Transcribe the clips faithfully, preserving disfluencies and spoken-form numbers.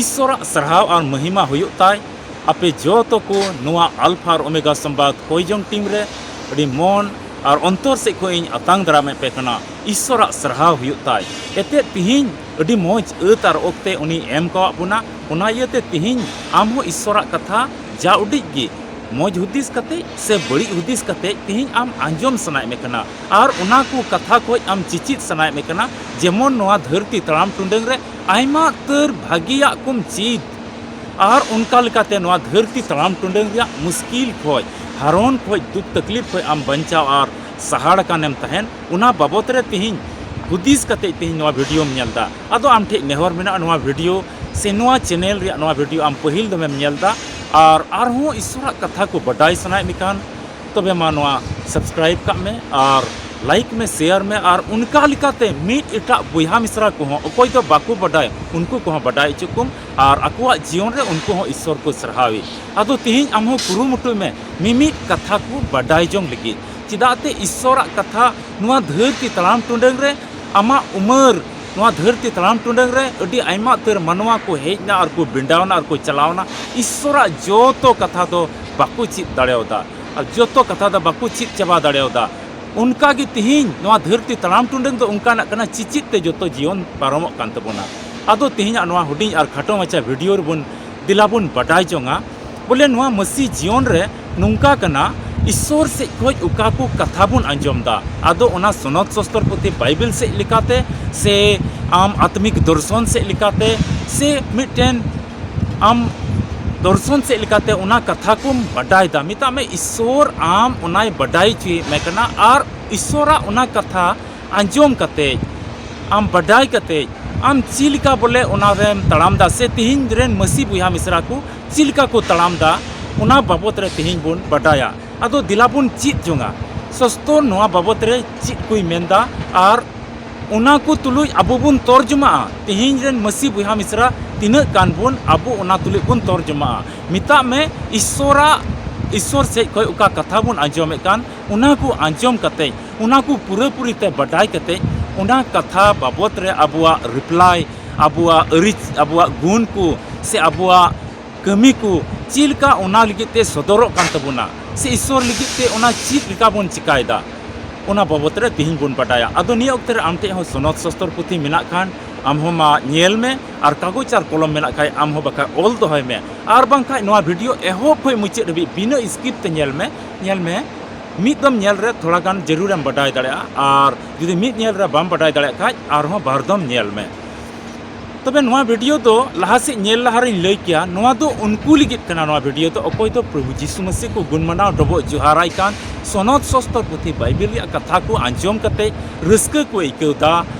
ᱤᱥᱥᱚᱨᱟᱜ ᱥᱟᱨᱦᱟᱣ ᱟᱨ ᱢᱚᱦᱤᱢᱟ ᱦᱩᱭᱩᱜ ᱛᱟᱭ᱾ ᱟᱯᱮ ᱡᱚᱛᱚ ᱠᱚ ᱱᱚᱣᱟ ᱟᱞᱯᱷᱟ ᱟᱨ ᱳᱢᱮᱜᱟ ᱥᱚᱢᱵᱟᱫ ᱠᱚᱭᱡᱚᱝ ᱴᱤᱢ ᱨᱮ ᱟᱹᱰᱤ ᱢᱚᱱ ᱟᱨ ᱚᱱᱛᱚᱨ ᱥᱮᱫ ᱠᱷᱚᱱ ᱤᱧ ᱟᱛᱟᱝ ᱫᱟᱨᱟᱢᱮᱫ ᱯᱮ ᱠᱟᱱᱟ᱾ ᱤᱥᱥᱚᱨᱟᱜ ᱥᱟᱨᱦᱟᱣ ᱦᱩᱭᱩᱜ ᱛᱟᱭ᱾ ᱮᱛᱮᱫ ᱛᱤᱦᱤᱧ ᱟᱹᱰᱤ ᱢᱚᱡᱽ ᱟᱹᱛ ᱟᱨ ᱚᱠᱛᱮ ᱩᱱᱤᱭ ᱮᱢ ᱠᱟᱣᱟᱫ ᱵᱚᱱᱟ᱾ ᱚᱱᱟ ᱤᱭᱟᱹᱛᱮ ᱛᱤᱦᱤᱧ ᱟᱢ ᱦᱚᱸ ᱤᱥᱥᱚᱨᱟᱜ ᱠᱟᱛᱷᱟ ᱡᱟ ᱩᱰᱤᱡ ᱜᱮ ᱢᱚᱡᱽ ᱦᱩᱫᱤᱥ ᱠᱟᱛᱮ ᱥᱮ ᱵᱟᱹᱲᱤᱡ ᱦᱩᱫᱤᱥ ᱠᱟᱛᱮ ᱛᱤᱦᱤᱧ ᱟᱢ ᱟᱸᱡᱚᱢ ᱥᱟᱱᱟᱭᱮᱫ ᱢᱮ ᱠᱟᱱᱟ ᱟᱨ ᱚᱱᱟ ᱠᱚ ᱠᱟᱛᱷᱟ ᱠᱷᱚᱡ ᱟᱢ ᱪᱮᱪᱮᱫ ᱥᱟᱱᱟᱭᱮᱫ ᱢᱮ ᱠᱟᱱᱟ᱾ ᱡᱮᱢᱚᱱ ᱱᱚᱣᱟ ᱫᱷᱟᱹᱨᱛᱤ ᱛᱟᱲᱟᱢ ᱴᱩᱰᱟᱹᱝ ᱨᱮ ᱟᱭᱢᱟ ᱩᱛᱟᱹᱨ ᱵᱷᱟᱹᱜᱤᱭᱟᱜ ᱠᱚᱢ ᱪᱮᱫ ᱟᱨ ᱚᱱᱠᱟ ᱞᱮᱠᱟᱛᱮ ᱱᱚᱣᱟ ᱫᱷᱟᱹᱨᱛᱤ ᱛᱟᱲᱟᱢ ᱴᱩᱰᱟᱹᱝ ᱨᱮᱭᱟᱜ ᱢᱩᱥᱠᱤᱞ ᱠᱷᱚᱡ, ᱦᱟᱨᱚᱱ ᱠᱷᱚᱡ, ᱫᱩᱠ ᱛᱟᱠᱞᱤᱯ ᱠᱷᱚᱡ ᱟᱢ ᱵᱟᱧᱪᱟᱣ ᱟᱨ ᱥᱟᱦᱟᱲ ᱟᱠᱟᱱᱮᱢ ᱛᱟᱦᱮᱱ, ᱚᱱᱟ ᱵᱟᱵᱚᱛ ᱨᱮ ᱛᱤᱦᱤᱧ ᱦᱩᱫᱤᱥ ᱠᱟᱛᱮ ᱛᱤᱦᱤᱧ ᱱᱚᱣᱟ ᱵᱷᱤᱰᱤᱭᱳᱢ ᱧᱮᱞ ᱮᱫᱟ᱾ ᱟᱫᱚ ᱟᱢ ᱴᱷᱮᱡ ᱱᱮᱦᱚᱨ ᱢᱮᱱᱟᱜᱼᱟ, ᱱᱚᱣᱟ ᱵᱷᱤᱰᱤᱭᱳ ᱥᱮ ᱱᱚᱣᱟ ᱪᱮᱱᱮᱞ ᱨᱮᱭᱟᱜ ᱱᱚᱣᱟ ᱵᱷᱤᱰᱤᱭᱳ ᱟᱢ ᱯᱟᱹᱦᱤᱞ ᱫᱚᱢᱮᱢ ᱧᱮᱞ ᱮᱫᱟ ᱟᱨ ᱟᱨᱦᱚᱸ ᱤᱥᱥᱚᱨᱟᱜ ᱠᱟᱛᱷᱟ ᱠᱚ ᱵᱟᱰᱟᱭ ᱥᱟᱱᱟᱭᱮᱫ ᱢᱮ ᱠᱷᱟᱱ, ᱛᱚᱵᱮ ᱢᱟ ᱱᱚᱣᱟ ᱥᱟᱵᱥᱠᱨᱟᱭᱤᱵ ᱠᱟᱜ ᱢᱮ ᱟᱨ ᱞᱟᱭᱤᱠ ᱢᱮ, ᱥᱮᱭᱟᱨ ᱢᱮ ᱟᱨ ᱚᱱᱠᱟ ᱞᱮᱠᱟᱛᱮ ᱢᱤᱫ ᱮᱴᱟᱜ ᱵᱚᱭᱦᱟ ᱢᱤᱥᱨᱟ ᱠᱚᱦᱚᱸ ᱚᱠᱚᱭ ᱫᱚ ᱵᱟᱠᱚ ᱵᱟᱰᱟᱭ ᱩᱱᱠᱩ ᱠᱚᱦᱚᱸ ᱵᱟᱰᱟᱭ ᱦᱚᱪᱚ ᱠᱚᱢ ᱟᱨ ᱟᱠᱚᱣᱟᱜ ᱡᱤᱭᱚᱱ ᱨᱮ ᱩᱱᱠᱩ ᱦᱚᱸ ᱤᱥᱥᱚᱨ ᱠᱚ ᱥᱟᱨᱦᱟᱣᱮ᱾ ᱟᱫᱚ ᱛᱮᱦᱮᱧ ᱟᱢ ᱦᱚᱸ ᱠᱩᱨᱩᱢᱩᱴᱩᱭ ᱢᱮ ᱢᱤᱢᱤᱫ ᱠᱟᱛᱷᱟ ᱠᱚ ᱵᱟᱰᱟᱭ ᱡᱚᱝ ᱞᱟᱹᱜᱤᱫ, ᱪᱮᱫᱟᱜ ᱛᱮ ᱤᱥᱥᱚᱨᱟᱜ ᱠᱟᱛᱷᱟ ᱱᱚᱣᱟ ᱫᱷᱟᱹᱨᱛᱤ ᱛᱟᱲᱟᱢ ᱴᱩᱰᱟᱹᱝ ᱨᱮ ᱟᱢᱟᱜ ᱩᱢᱟᱹᱨ, ᱱᱚᱣᱟ ᱫᱷᱟᱹᱨᱛᱤ ᱛᱟᱲᱟᱢ ᱴᱩᱰᱟᱹᱝ ᱨᱮ ᱟᱹᱰᱤ ᱟᱭᱢᱟ ᱩᱛᱟᱹᱨ ᱢᱟᱱᱣᱟ ᱠᱚ ᱦᱮᱡ ᱮᱱᱟ ᱟᱨ ᱠᱚ ᱵᱮᱸᱰᱟᱣ ᱮᱱᱟ ᱟᱨ ᱠᱚ ᱪᱟᱞᱟᱣ ᱮᱱᱟ᱾ ᱤᱥᱥᱚᱨᱟᱜ ᱡᱚᱛᱚ ᱠᱟᱛᱷᱟ ᱫᱚ ᱵᱟᱠᱚ ᱪᱮᱫ ᱫᱟᱲᱮᱭᱟᱫᱟ ᱟᱨ ᱡᱚᱛᱚ ᱠᱟᱛᱷᱟ ᱫᱚ ᱵᱟᱠᱚ ᱪᱮᱫ ᱪᱟᱵᱟ ᱫᱟᱲᱮᱭᱟᱫᱟ᱾ ᱚᱱᱠᱟ ᱜᱮ ᱛᱤᱦᱤᱧ ᱱᱚᱣᱟ ᱫᱷᱟᱹᱨᱛᱤ ᱛᱟᱲᱟᱢ ᱴᱩᱰᱟᱹᱝ ᱫᱚ ᱚᱱᱠᱟᱱᱟᱜ ᱠᱟᱱᱟ, ᱪᱮᱪᱮᱫ ᱛᱮ ᱡᱚᱛᱚ ᱡᱤᱭᱚᱱ ᱯᱟᱨᱚᱢᱚᱜ ᱠᱟᱱ ᱛᱟᱵᱚᱱᱟ᱾ ᱟᱫᱚ ᱛᱤᱦᱤᱧᱟᱜ ᱱᱚᱣᱟ ᱦᱩᱰᱤᱧ ᱟᱨ ᱠᱷᱟᱴᱚ ᱢᱟᱪᱷᱟ ᱵᱷᱤᱰᱤᱭᱳ ᱨᱮᱵᱚᱱ ᱫᱮᱞᱟ ᱵᱚᱱ ᱵᱟᱰᱟᱭ ᱡᱚᱝᱟ᱾ ᱵᱚᱞᱮ ᱱᱚᱣᱟ ᱢᱟᱹᱥᱤ ᱡᱤᱭᱚᱱ ᱨᱮ ᱱᱚᱝᱠᱟ ᱠᱟᱱᱟ, ᱤᱥᱥᱚᱨ ᱥᱮᱫ ᱠᱷᱚᱡ ᱚᱠᱟ ᱠᱚ ᱠᱟᱛᱷᱟ ᱵᱚᱱ ᱟᱸᱡᱚᱢ ᱮᱫᱟ, ᱟᱫᱚ ᱚᱱᱟ ᱥᱚᱱᱚᱛ ᱥᱚᱥᱛᱚᱨ ᱯᱩᱛᱷᱤ ᱵᱟᱭᱵᱮᱞ ᱥᱮᱫ ᱞᱮᱠᱟᱛᱮ ᱥᱮ ᱟᱢ ᱟᱛᱢᱤᱠ ᱫᱚᱨᱥᱚᱱ ᱥᱮᱫ ᱞᱮᱠᱟᱛᱮ ᱥᱮ ᱢᱤᱫᱴᱮᱱ ᱟᱢ ᱫᱚᱨᱥᱚᱱ ᱥᱮᱫ ᱞᱮᱠᱟᱛᱮ ᱚᱱᱟ ᱠᱟᱛᱷᱟ ᱠᱚᱢ ᱵᱟᱰᱟᱭ ᱮᱫᱟ᱾ ᱢᱮᱛᱟᱜ ᱢᱮ ᱤᱥᱥᱚᱨ ᱟᱢ ᱚᱱᱟᱭ ᱵᱟᱰᱟᱭ ᱦᱚᱪᱚᱭᱮᱫ ᱢᱮ ᱠᱟᱱᱟ ᱟᱨ ᱤᱥᱥᱚᱨᱟᱜ ᱚᱱᱟ ᱠᱟᱛᱷᱟ ᱟᱸᱡᱚᱢ ᱠᱟᱛᱮ, ᱟᱢ ᱵᱟᱰᱟᱭ ᱠᱟᱛᱮ, ᱟᱢ ᱪᱮᱫ ᱞᱮᱠᱟ ᱵᱚᱞᱮ ᱚᱱᱟ ᱨᱮᱢ ᱛᱟᱲᱟᱢ ᱮᱫᱟ ᱥᱮ ᱛᱤᱦᱤᱧ ᱨᱮᱱ ᱢᱟᱹᱥᱤ ᱵᱚᱭᱦᱟ ᱢᱤᱥᱨᱟ ᱠᱚ ᱪᱮᱫ ᱞᱮᱠᱟ ᱠᱚ ᱛᱟᱲᱟᱢ ᱮᱫᱟ, ᱚᱱᱟ ᱵᱟᱵᱚᱛ ᱨᱮ ᱛᱤᱦᱤᱧ ᱵᱚᱱ ᱵᱟᱰᱟᱭᱟ᱾ ᱟᱫᱚ ᱫᱮᱞᱟ ᱵᱚᱱ ᱪᱮᱫ ᱡᱚᱝᱟ ᱥᱚᱥᱛᱚᱨ ᱱᱚᱣᱟ ᱵᱟᱵᱚᱛ ᱨᱮ ᱪᱮᱫ ᱠᱚᱭ ᱢᱮᱱᱫᱟ ᱟᱨ ᱚᱱᱟ ᱠᱚ ᱛᱩᱞᱩᱡ ᱟᱵᱚ ᱵᱚᱱ ᱛᱚᱨᱡᱚᱢᱟᱜᱼᱟ᱾ ᱛᱤᱦᱤᱧ ᱨᱮᱱ ᱢᱟᱹᱥᱤ ᱵᱚᱭᱦᱟ ᱢᱤᱥᱨᱟ ᱛᱤᱱᱟᱹᱜ ᱜᱟᱱ ᱵᱚᱱ ᱟᱵᱚ ᱚᱱᱟ ᱛᱩᱞᱩᱡ ᱵᱚᱱ ᱛᱚᱨᱡᱚᱢᱟᱜᱼᱟ᱾ ᱢᱮᱛᱟᱜ ᱢᱮ ᱤᱥᱥᱚᱨᱟᱜ, ᱤᱥᱥᱚᱨ ᱥᱮᱫ ᱠᱷᱚᱡ ᱚᱠᱟ ᱠᱟᱛᱷᱟ ᱵᱚᱱ ᱟᱸᱡᱚᱢᱮᱫ ᱠᱟᱱ, ᱚᱱᱟ ᱠᱚ ᱟᱸᱡᱚᱢ ᱠᱟᱛᱮ, ᱚᱱᱟ ᱠᱚ ᱯᱩᱨᱟᱹᱯᱩᱨᱤ ᱛᱮ ᱵᱟᱰᱟᱭ ᱠᱟᱛᱮ, ᱚᱱᱟ ᱠᱟᱛᱷᱟ ᱵᱟᱵᱚᱛ ᱨᱮ ᱟᱵᱚᱣᱟᱜ ᱨᱤᱯᱞᱟᱭ ᱟᱵᱚᱣᱟᱜ ᱟᱹᱨᱤ, ᱟᱵᱚᱣᱟᱜ ᱜᱩᱱ ᱠᱚ ᱥᱮ ᱟᱵᱚᱣᱟᱜ ᱠᱟᱹᱢᱤ ᱠᱚ ᱪᱮᱫ ᱞᱮᱠᱟ ᱚᱱᱟ ᱞᱟᱹᱜᱤᱫ ᱛᱮ ᱥᱚᱫᱚᱨᱚᱜ ᱠᱟᱱ ᱛᱟᱵᱚᱱᱟ, ᱥᱮ ᱤᱥᱥᱚᱨ ᱞᱟᱹᱜᱤᱫ ᱛᱮ ᱚᱱᱟ ᱪᱮᱫ ᱞᱮᱠᱟ ᱵᱚᱱ ᱪᱮᱠᱟᱭᱮᱫᱟ, ᱚᱱᱟ ᱵᱟᱵᱚᱛ ᱨᱮ ᱛᱮᱦᱮᱧ ᱵᱚᱱ ᱵᱟᱰᱟᱭᱟ᱾ ᱟᱫᱚ ᱱᱤᱭᱟᱹ ᱚᱠᱛᱮ ᱨᱮ ᱟᱢ ᱴᱷᱮᱱ ᱦᱚᱸ ᱥᱚᱱᱚᱛ ᱥᱚᱥᱛᱚᱨ ᱯᱩᱛᱷᱤ ᱢᱮᱱᱟᱜ ᱠᱷᱟᱱ, ᱟᱢ ᱦᱚᱸ ᱢᱟ ᱧᱮᱞ ᱢᱮ, ᱟᱨ ᱠᱟᱜᱚᱡᱽ ᱟᱨ ᱠᱚᱞᱚᱢ ᱢᱮᱱᱟᱜ ᱠᱷᱟᱱ, ᱟᱢ ᱦᱚᱸ ᱵᱟᱠᱷᱟᱡ ᱚᱞ ᱫᱚᱦᱚᱭ ᱢᱮ, ᱟᱨ ᱵᱟᱝᱠᱷᱟᱡ ᱱᱚᱣᱟ ᱵᱷᱤᱰᱤᱭᱳ ᱮᱦᱚᱵ ᱠᱷᱚᱱ ᱢᱩᱪᱟᱹᱫ ᱦᱟᱹᱵᱤᱡ ᱵᱤᱱᱟᱹ ᱥᱠᱤᱯ ᱛᱮ ᱧᱮᱞ ᱢᱮ᱾ ᱧᱮᱞ ᱢᱮ, ᱢᱤᱫ ᱫᱚᱢ ᱧᱮᱞ ᱨᱮ ᱛᱷᱚᱲᱟ ᱜᱟᱱ ᱡᱟᱹᱨᱩᱲᱮᱢ ᱵᱟᱰᱟᱭ ᱫᱟᱲᱮᱭᱟᱜᱼᱟ, ᱟᱨ ᱡᱩᱫᱤ ᱢᱤᱫ ᱧᱮᱞ ᱨᱮ ᱵᱟᱢ ᱵᱟᱰᱟᱭ ᱫᱟᱲᱮᱭᱟᱜ ᱠᱷᱟᱡ, ᱟᱨᱦᱚᱸ ᱵᱟᱨ ᱫᱚᱢ ᱧᱮᱞ ᱢᱮ᱾ ᱛᱚᱵᱮ ᱱᱚᱣᱟ ᱵᱷᱤᱰᱤᱭᱳ ᱫᱚ ᱞᱟᱦᱟ ᱥᱮᱫ ᱧᱮᱞ ᱞᱟᱦᱟ ᱨᱤᱧ ᱞᱟᱹᱭ ᱠᱮᱭᱟ, ᱱᱚᱣᱟ ᱫᱚ ᱩᱱᱠᱩ ᱞᱟᱹᱜᱤᱫ ᱠᱟᱱᱟ᱾ ᱱᱚᱣᱟ ᱵᱷᱤᱰᱤᱭᱳ ᱫᱚ ᱚᱠᱚᱭ ᱫᱚ ᱯᱨᱚᱵᱷᱩ ᱡᱤᱥᱩ ᱢᱟᱹᱥᱤ ᱠᱚ ᱜᱩᱱ ᱢᱟᱱᱟᱣ ᱰᱚᱵᱚᱜ ᱡᱚᱦᱟᱨᱟᱭ ᱠᱟᱱ, ᱥᱚᱱᱚᱛ ᱥᱚᱥᱛᱚᱨ ᱯᱩᱛᱷᱤ ᱵᱟᱭᱵᱮᱞ ᱨᱮᱭᱟᱜ ᱠᱟᱛᱷᱟ ᱠᱚ ᱟᱸᱡᱚᱢ ᱠᱟᱛᱮ ᱨᱟᱹᱥᱠᱟᱹ ᱠᱚ ᱟᱹᱭᱠᱟᱹᱣ ᱫᱟ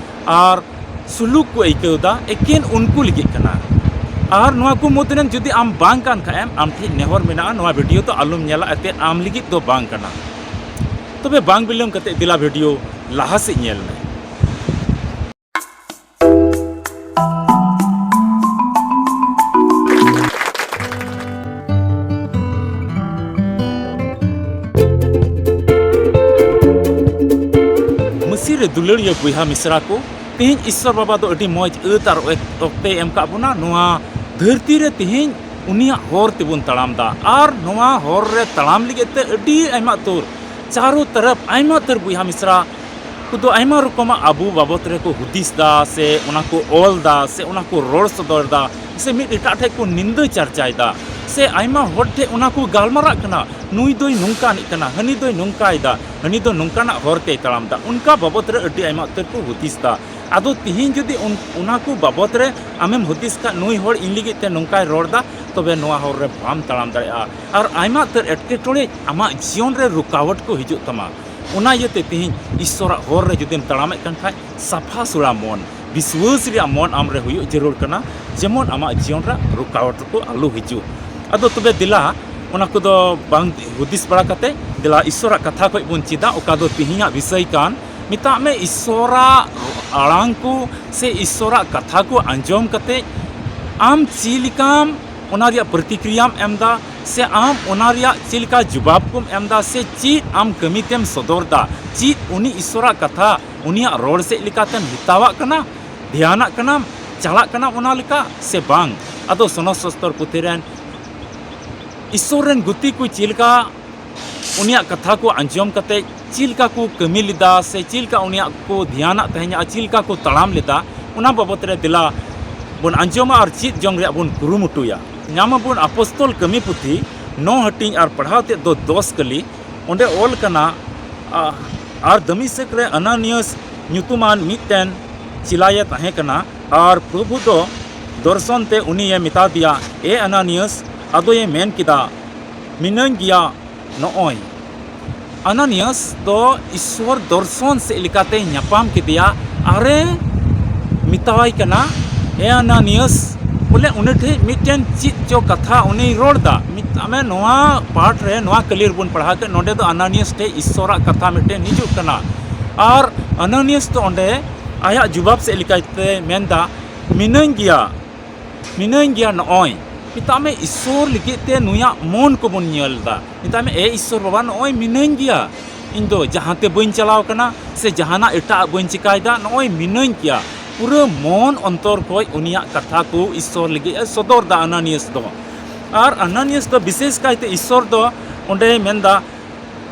ᱟᱨ ᱥᱩᱞᱩᱠ ᱠᱚ ᱟᱹᱭᱠᱟᱹᱣ ᱫᱟ, ᱮᱠᱮᱱ ᱩᱱᱠᱩ ᱞᱟᱹᱜᱤᱫ ᱠᱟᱱᱟ᱾ ᱟᱨ ᱱᱚᱣᱟ ᱠᱚ ᱢᱩᱫᱽ ᱨᱮᱱ ᱡᱩᱫᱤ ᱟᱢ ᱵᱟᱝ ᱠᱟᱱ ᱠᱷᱟᱡ ᱮᱢ, ᱟᱢ ᱴᱷᱮᱱ ᱱᱮᱦᱚᱨ ᱢᱮᱱᱟᱜᱼᱟ, ᱱᱚᱣᱟ ᱵᱷᱤᱰᱤᱭᱳ ᱫᱚ ᱟᱞᱚᱢ ᱧᱮᱞᱟ, ᱮᱱᱛᱮᱫ ᱟᱢ ᱞᱟᱹᱜᱤᱫ ᱫᱚ ᱵᱟᱝ ᱠᱟᱱᱟ᱾ ᱛᱚᱵᱮ ᱵᱟᱝ ᱵᱤᱞᱚᱢ ᱠᱟᱛᱮ ᱫᱮᱞᱟ ᱵᱷᱤᱰᱤᱭᱳ ᱞᱟᱦᱟ ᱥᱮᱫ ᱧᱮᱞ ᱢᱮ᱾ ᱢᱟᱹᱥᱤ ᱨᱮ ᱫᱩᱞᱟᱹᱲᱤᱭᱟᱹ ᱵᱚᱭᱦᱟ ᱢᱤᱥᱨᱟ ᱠᱚ, ᱛᱮᱦᱮᱧ ᱤᱥᱥᱚᱨ ᱵᱟᱵᱟ ᱫᱚ ᱟᱹᱰᱤ ᱢᱚᱡᱽ ᱟᱹᱛ ᱟᱨ ᱚᱠ-, ᱚᱠᱛᱮᱭ ᱮᱢ ᱠᱟᱜ ᱵᱚᱱᱟ᱾ ᱱᱚᱣᱟ ᱫᱷᱟᱹᱨᱛᱤ ᱨᱮ ᱛᱮᱦᱮᱧ ᱩᱱᱤᱭᱟᱜ ᱦᱚᱨ ᱛᱮᱵᱚᱱ ᱛᱟᱲᱟᱢ ᱫᱟ, ᱟᱨ ᱱᱚᱣᱟ ᱦᱚᱨ ᱨᱮ ᱛᱟᱲᱟᱢ ᱞᱟᱹᱜᱤᱫ ᱛᱮ ᱟᱹᱰᱤ ᱟᱭᱢᱟ ᱩᱛᱟᱹᱨ, ᱪᱟᱨᱚ ᱛᱚᱨᱚᱯ ᱟᱭᱢᱟ ᱩᱛᱟᱹᱨ ᱵᱚᱭᱦᱟ ᱢᱤᱥᱨᱟ ᱠᱚᱫᱚ ᱟᱭᱢᱟ ᱨᱚᱠᱚᱢᱟᱜ ᱟᱵᱚ ᱵᱟᱵᱚᱛ ᱨᱮᱠᱚ ᱦᱩᱫᱤᱥ ᱫᱟ, ᱥᱮ ᱚᱱᱟ ᱠᱚ ᱚᱞ ᱫᱟ, ᱥᱮ ᱚᱱᱟ ᱠᱚ ᱨᱚᱲ ᱥᱚᱫᱚᱨ ᱫᱟ, ᱥᱮ ᱢᱤᱫ ᱮᱴᱟᱜ ᱴᱷᱮᱡ ᱠᱚ ᱱᱤᱱᱫᱟᱹ ᱪᱟᱨᱪᱟᱭ ᱫᱟ, ᱥᱮ ᱟᱭᱢᱟ ᱦᱚᱲ ᱴᱷᱮᱡ ᱚᱱᱟ ᱠᱚ ᱜᱟᱞᱢᱟᱨᱟᱜ ᱠᱟᱱᱟ, ᱱᱩᱭ ᱫᱚᱭ ᱱᱚᱝᱠᱟᱱᱤᱡ ᱠᱟᱱᱟ, ᱦᱟᱹᱱᱤ ᱫᱚᱭ ᱱᱚᱝᱠᱟᱭ ᱫᱟ, ᱦᱟᱹᱱᱤ ᱫᱚ ᱱᱚᱝᱠᱟᱱᱟᱜ ᱦᱚᱨ ᱛᱮᱭ ᱛᱟᱲᱟᱢ ᱫᱟ, ᱚᱱᱠᱟ ᱵᱟᱵᱚᱛ ᱨᱮ ᱟᱹᱰᱤ ᱟᱭᱢᱟ ᱩᱛᱟᱹᱨ ᱠᱚ ᱦᱩᱫᱤᱥ ᱫᱟ᱾ ᱟᱫᱚ ᱛᱤᱦᱤᱧ ᱡᱩᱫᱤ ᱚᱱ-, ᱚᱱᱟ ᱠᱚ ᱵᱟᱵᱚᱛ ᱨᱮ ᱟᱢᱮᱢ ᱦᱩᱫᱤᱥ ᱠᱷᱟᱡ, ᱱᱩᱭ ᱦᱚᱲ ᱤᱧ ᱞᱟᱹᱜᱤᱫ ᱛᱮ ᱱᱚᱝᱠᱟᱭ ᱨᱚᱲ ᱫᱟ, ᱛᱚᱵᱮ ᱱᱚᱣᱟ ᱦᱚᱨ ᱨᱮ ᱵᱟᱢ ᱛᱟᱲᱟᱢ ᱫᱟᱲᱮᱭᱟᱜᱼᱟ᱾ ᱟᱨ ᱟᱭᱢᱟ ᱩᱛᱟᱹᱨ ᱮᱴᱠᱮᱴᱚᱬᱮ ᱟᱢᱟᱜ ᱡᱤᱭᱚᱱ ᱨᱮ ᱨᱩᱠᱟᱣᱟᱴ ᱠᱚ ᱦᱤᱡᱩᱜ ᱛᱟᱢᱟ᱾ ᱚᱱᱟ ᱤᱭᱟᱹᱛᱮ ᱛᱤᱦᱤᱧ ᱤᱥᱥᱚᱨᱟᱜ ᱦᱚᱨ ᱨᱮ ᱡᱩᱫᱤᱢ ᱛᱟᱲᱟᱢᱮᱫ ᱠᱟᱱ ᱠᱷᱟᱡ, ᱥᱟᱯᱷᱟ ᱥᱩᱲᱟ ᱢᱚᱱ, ᱵᱤᱥᱣᱟᱹᱥ ᱨᱮᱭᱟᱜ ᱢᱚᱱ ᱟᱢ ᱨᱮ ᱦᱩᱭᱩᱜ ᱡᱟᱹᱨᱩᱲ ᱠᱟᱱᱟ, ᱡᱮᱢᱚᱱ ᱟᱢᱟᱜ ᱡᱤᱭᱚᱱ ᱨᱮ ᱨᱩᱠᱟᱣᱟᱴ ᱠᱚ ᱟᱞᱚ ᱦᱤᱡᱩᱜ᱾ ᱟᱫᱚ ᱛᱚᱵᱮ ᱫᱮᱞᱟ, ᱚᱱᱟ ᱠᱚᱫᱚ ᱵᱟᱝ ᱦᱩᱫᱤᱥ ᱵᱟᱲᱟ ᱠᱟᱛᱮ, ᱫᱮᱞᱟ ᱤᱥᱥᱚᱨᱟᱜ ᱠᱟᱛᱷᱟ ᱠᱷᱚᱡ ᱵᱚᱱ ᱪᱮᱫᱟ, ᱚᱠᱟ ᱫᱚ ᱛᱤᱦᱤᱧᱟᱜ ᱵᱤᱥᱚᱭ ᱠᱟᱱ᱾ ᱢᱮᱛᱟᱜ ᱢᱮ, ᱤᱥᱥᱚᱨᱟᱜ ᱟᱲᱟᱝ ᱠᱚ ᱥᱮ ᱤᱥᱥᱚᱨᱟᱜ ᱠᱟᱛᱷᱟ ᱠᱚ ᱟᱸᱡᱚᱢ ᱠᱟᱛᱮ ᱟᱢ ᱪᱮᱫ ᱞᱮᱠᱟᱢ ᱚᱱᱟ ᱨᱮᱭᱟᱜ ᱯᱨᱚᱛᱤᱠᱨᱤᱭᱟᱢ ᱮᱢ ᱫᱟ, ᱥᱮ ᱟᱢ ᱚᱱᱟ ᱨᱮᱭᱟᱜ ᱪᱮᱫ ᱞᱮᱠᱟ ᱡᱚᱵᱟᱵ ᱠᱚᱢ ᱮᱢ ᱫᱟ, ᱥᱮ ᱪᱮᱫ ᱟᱢ ᱠᱟᱹᱢᱤ ᱛᱮᱢ ᱥᱚᱫᱚᱨ ᱫᱟ, ᱪᱮᱫ ᱩᱱᱤ ᱤᱥᱥᱚᱨᱟᱜ ᱠᱟᱛᱷᱟ, ᱩᱱᱤᱭᱟᱜ ᱨᱚᱲ ᱥᱮᱫ ᱞᱮᱠᱟᱛᱮᱢ ᱦᱮᱛᱟᱣᱟᱜ ᱠᱟᱱᱟ, ᱫᱷᱮᱭᱟᱱᱟᱜ ᱠᱟᱱᱟᱢ, ᱪᱟᱞᱟᱜ ᱠᱟᱱᱟ ᱚᱱᱟ ᱞᱮᱠᱟ ᱥᱮ ᱵᱟᱝ? ᱟᱫᱚ ᱥᱚᱱᱚᱛ ᱥᱚᱥᱛᱚᱨ ᱯᱩᱛᱷᱤ ᱨᱮᱱ ᱤᱥᱥᱚᱨ ᱨᱮᱱ ᱜᱩᱛᱤ ᱠᱚ ᱪᱮᱫ ᱞᱮᱠᱟ ᱩᱱᱤᱭᱟᱜ ᱠᱟᱛᱷᱟ ᱠᱚ ᱟᱸᱡᱚᱢ ᱠᱟᱛᱮ ᱪᱮᱫ ᱞᱮᱠᱟ ᱠᱚ ᱠᱟᱹᱢᱤ ᱞᱮᱫᱟ ᱥᱮ ᱪᱮᱫ ᱞᱮᱠᱟ ᱩᱱᱤᱭᱟᱜ ᱠᱚ ᱫᱷᱮᱭᱟᱱᱟᱜ ᱛᱟᱦᱮᱸᱫ ᱟᱨ ᱪᱮᱫ ᱞᱮᱠᱟ ᱠᱚ ᱛᱟᱲᱟᱢ ᱞᱮᱫᱟ, ᱚᱱᱟ ᱵᱟᱵᱚᱛ ᱨᱮ ᱫᱮᱞᱟ ᱵᱚᱱ ᱟᱸᱡᱚᱢᱟ ᱟᱨ ᱪᱮᱫ ᱡᱚᱝ ᱨᱮᱭᱟᱜ ᱵᱚᱱ ᱠᱩᱨᱩᱢᱩᱴᱩᱭᱟ᱾ ᱧᱟᱢ ᱟᱵᱚᱱ ᱟᱯᱚᱥᱛᱚᱞ ᱠᱟᱹᱢᱤ ᱯᱩᱛᱷᱤ ᱱᱚ ᱦᱟᱹᱴᱤᱧ ᱟᱨ ᱯᱟᱲᱦᱟᱣ ᱛᱮᱫ ᱫᱚ ᱫᱚᱥ ᱠᱟᱹᱞᱤ᱾ ᱚᱸᱰᱮ ᱚᱞ ᱠᱟᱱᱟ, ᱟ-, ᱟᱨ ᱫᱟᱢᱤᱥᱮᱠ ᱨᱮ ᱟᱱᱟᱱᱤᱭᱟᱥ ᱧᱩᱛᱩᱢᱟᱱ ᱢᱤᱫᱴᱮᱱ ᱪᱮᱞᱟᱭᱮ ᱛᱟᱦᱮᱸ ᱠᱟᱱᱟ, ᱟᱨ ᱯᱨᱚᱵᱷᱩ ᱫᱚ ᱫᱚᱨᱥᱚᱱ ᱛᱮ ᱩᱱᱤᱭᱮ ᱢᱮᱛᱟ ᱫᱮᱭᱟ, "ᱮ ᱟᱱᱟᱱᱤᱭᱟᱥ!" ᱟᱫᱚᱭᱮ ᱢᱮᱱ ᱠᱮᱫᱟ, "ᱢᱤᱱᱟᱹᱧ ᱜᱮᱭᱟ ᱱᱚᱜᱼᱚᱭ᱾" ᱟᱱᱟᱱᱤᱭᱟᱥ ᱫᱚ ᱤᱥᱥᱚᱨ ᱫᱚᱨᱥᱚᱱ ᱥᱮᱫ ᱞᱮᱠᱟᱛᱮ ᱧᱟᱯᱟᱢ ᱠᱮᱫᱮᱭᱟ ᱟᱨᱮ ᱢᱮᱛᱟᱣᱟᱭ ᱠᱟᱱᱟ, "ᱮ ᱟᱱᱟᱱᱤᱭᱟᱥ", ᱵᱚᱞᱮ ᱩᱱᱤ ᱴᱷᱮᱱ ᱢᱤᱫᱴᱮᱱ ᱪᱮᱫ ᱪᱚ ᱠᱟᱛᱷᱟ ᱩᱱᱤᱭ ᱨᱚᱲ ᱮᱫᱟ᱾ ᱢᱮᱛᱟᱜ ᱢᱮ ᱱᱚᱣᱟ ᱯᱟᱴ ᱨᱮ, ᱱᱚᱣᱟ ᱠᱟᱹᱞᱤ ᱨᱮᱵᱚᱱ ᱯᱟᱲᱦᱟᱣ ᱠᱮᱫ, ᱱᱚᱰᱮ ᱫᱚ ᱟᱱᱟᱱᱤᱭᱟᱥ ᱴᱷᱮᱱ ᱤᱥᱥᱚᱨᱟᱜ ᱠᱟᱛᱷᱟ ᱢᱤᱫᱴᱮᱱ ᱦᱤᱡᱩᱜ ᱠᱟᱱᱟ᱾ ᱟᱨ ᱟᱱᱟᱱᱤᱭᱟᱥ ᱫᱚ ᱚᱸᱰᱮ ᱟᱭᱟᱜ ᱡᱩᱵᱟᱵ ᱥᱮᱫ ᱞᱮᱠᱟᱛᱮ ᱢᱮᱱᱫᱟ, "ᱢᱤᱱᱟᱹᱧ ᱜᱮᱭᱟ, ᱢᱤᱱᱟᱹᱧ ᱜᱮᱭᱟ ᱱᱚᱜᱼᱚᱭ᱾" ᱢᱮᱛᱟᱜ ᱢᱮ ᱤᱥᱥᱚᱨ ᱞᱟᱹᱜᱤᱫ ᱛᱮ ᱱᱩᱭᱟᱜ ᱢᱚᱱ ᱠᱚᱵᱚᱱ ᱧᱮᱞ ᱮᱫᱟ᱾ ᱢᱮᱛᱟᱜ ᱢᱮ, "ᱮ ᱤᱥᱥᱚᱨ ᱵᱟᱵᱟ, ᱱᱚᱜᱼᱚᱭ ᱢᱤᱱᱟᱹᱧ ᱜᱮᱭᱟ, ᱤᱧ ᱫᱚ ᱡᱟᱦᱟᱸ ᱛᱮ ᱵᱟᱹᱧ ᱪᱟᱞᱟᱣ ᱠᱟᱱᱟ ᱥᱮ ᱡᱟᱦᱟᱱᱟᱜ ᱮᱴᱟᱜ ᱵᱟᱹᱧ ᱪᱤᱠᱟᱭᱮᱫᱟ, ᱱᱚᱜᱼᱚᱭ ᱢᱤᱱᱟᱹᱧ ᱜᱮᱭᱟ᱾" ᱯᱩᱨᱟᱹ ᱢᱚᱱ ᱚᱱᱛᱚᱨ ᱠᱷᱚᱱ ᱩᱱᱤᱭᱟᱜ ᱠᱟᱛᱷᱟ ᱠᱚ ᱤᱥᱥᱚᱨ ᱞᱟᱹᱜᱤᱫ ᱮ ᱥᱚᱫᱚᱨ ᱮᱫᱟ ᱟᱱᱟᱱᱤᱭᱟᱥ ᱫᱚ᱾ ᱟᱨ ᱟᱱᱟᱱᱤᱭᱟᱥ ᱫᱚ ᱵᱤᱥᱮᱥ ᱠᱟᱭᱛᱮ ᱤᱥᱥᱚᱨ ᱫᱚ ᱚᱸᱰᱮᱭ ᱢᱮᱱᱫᱟ,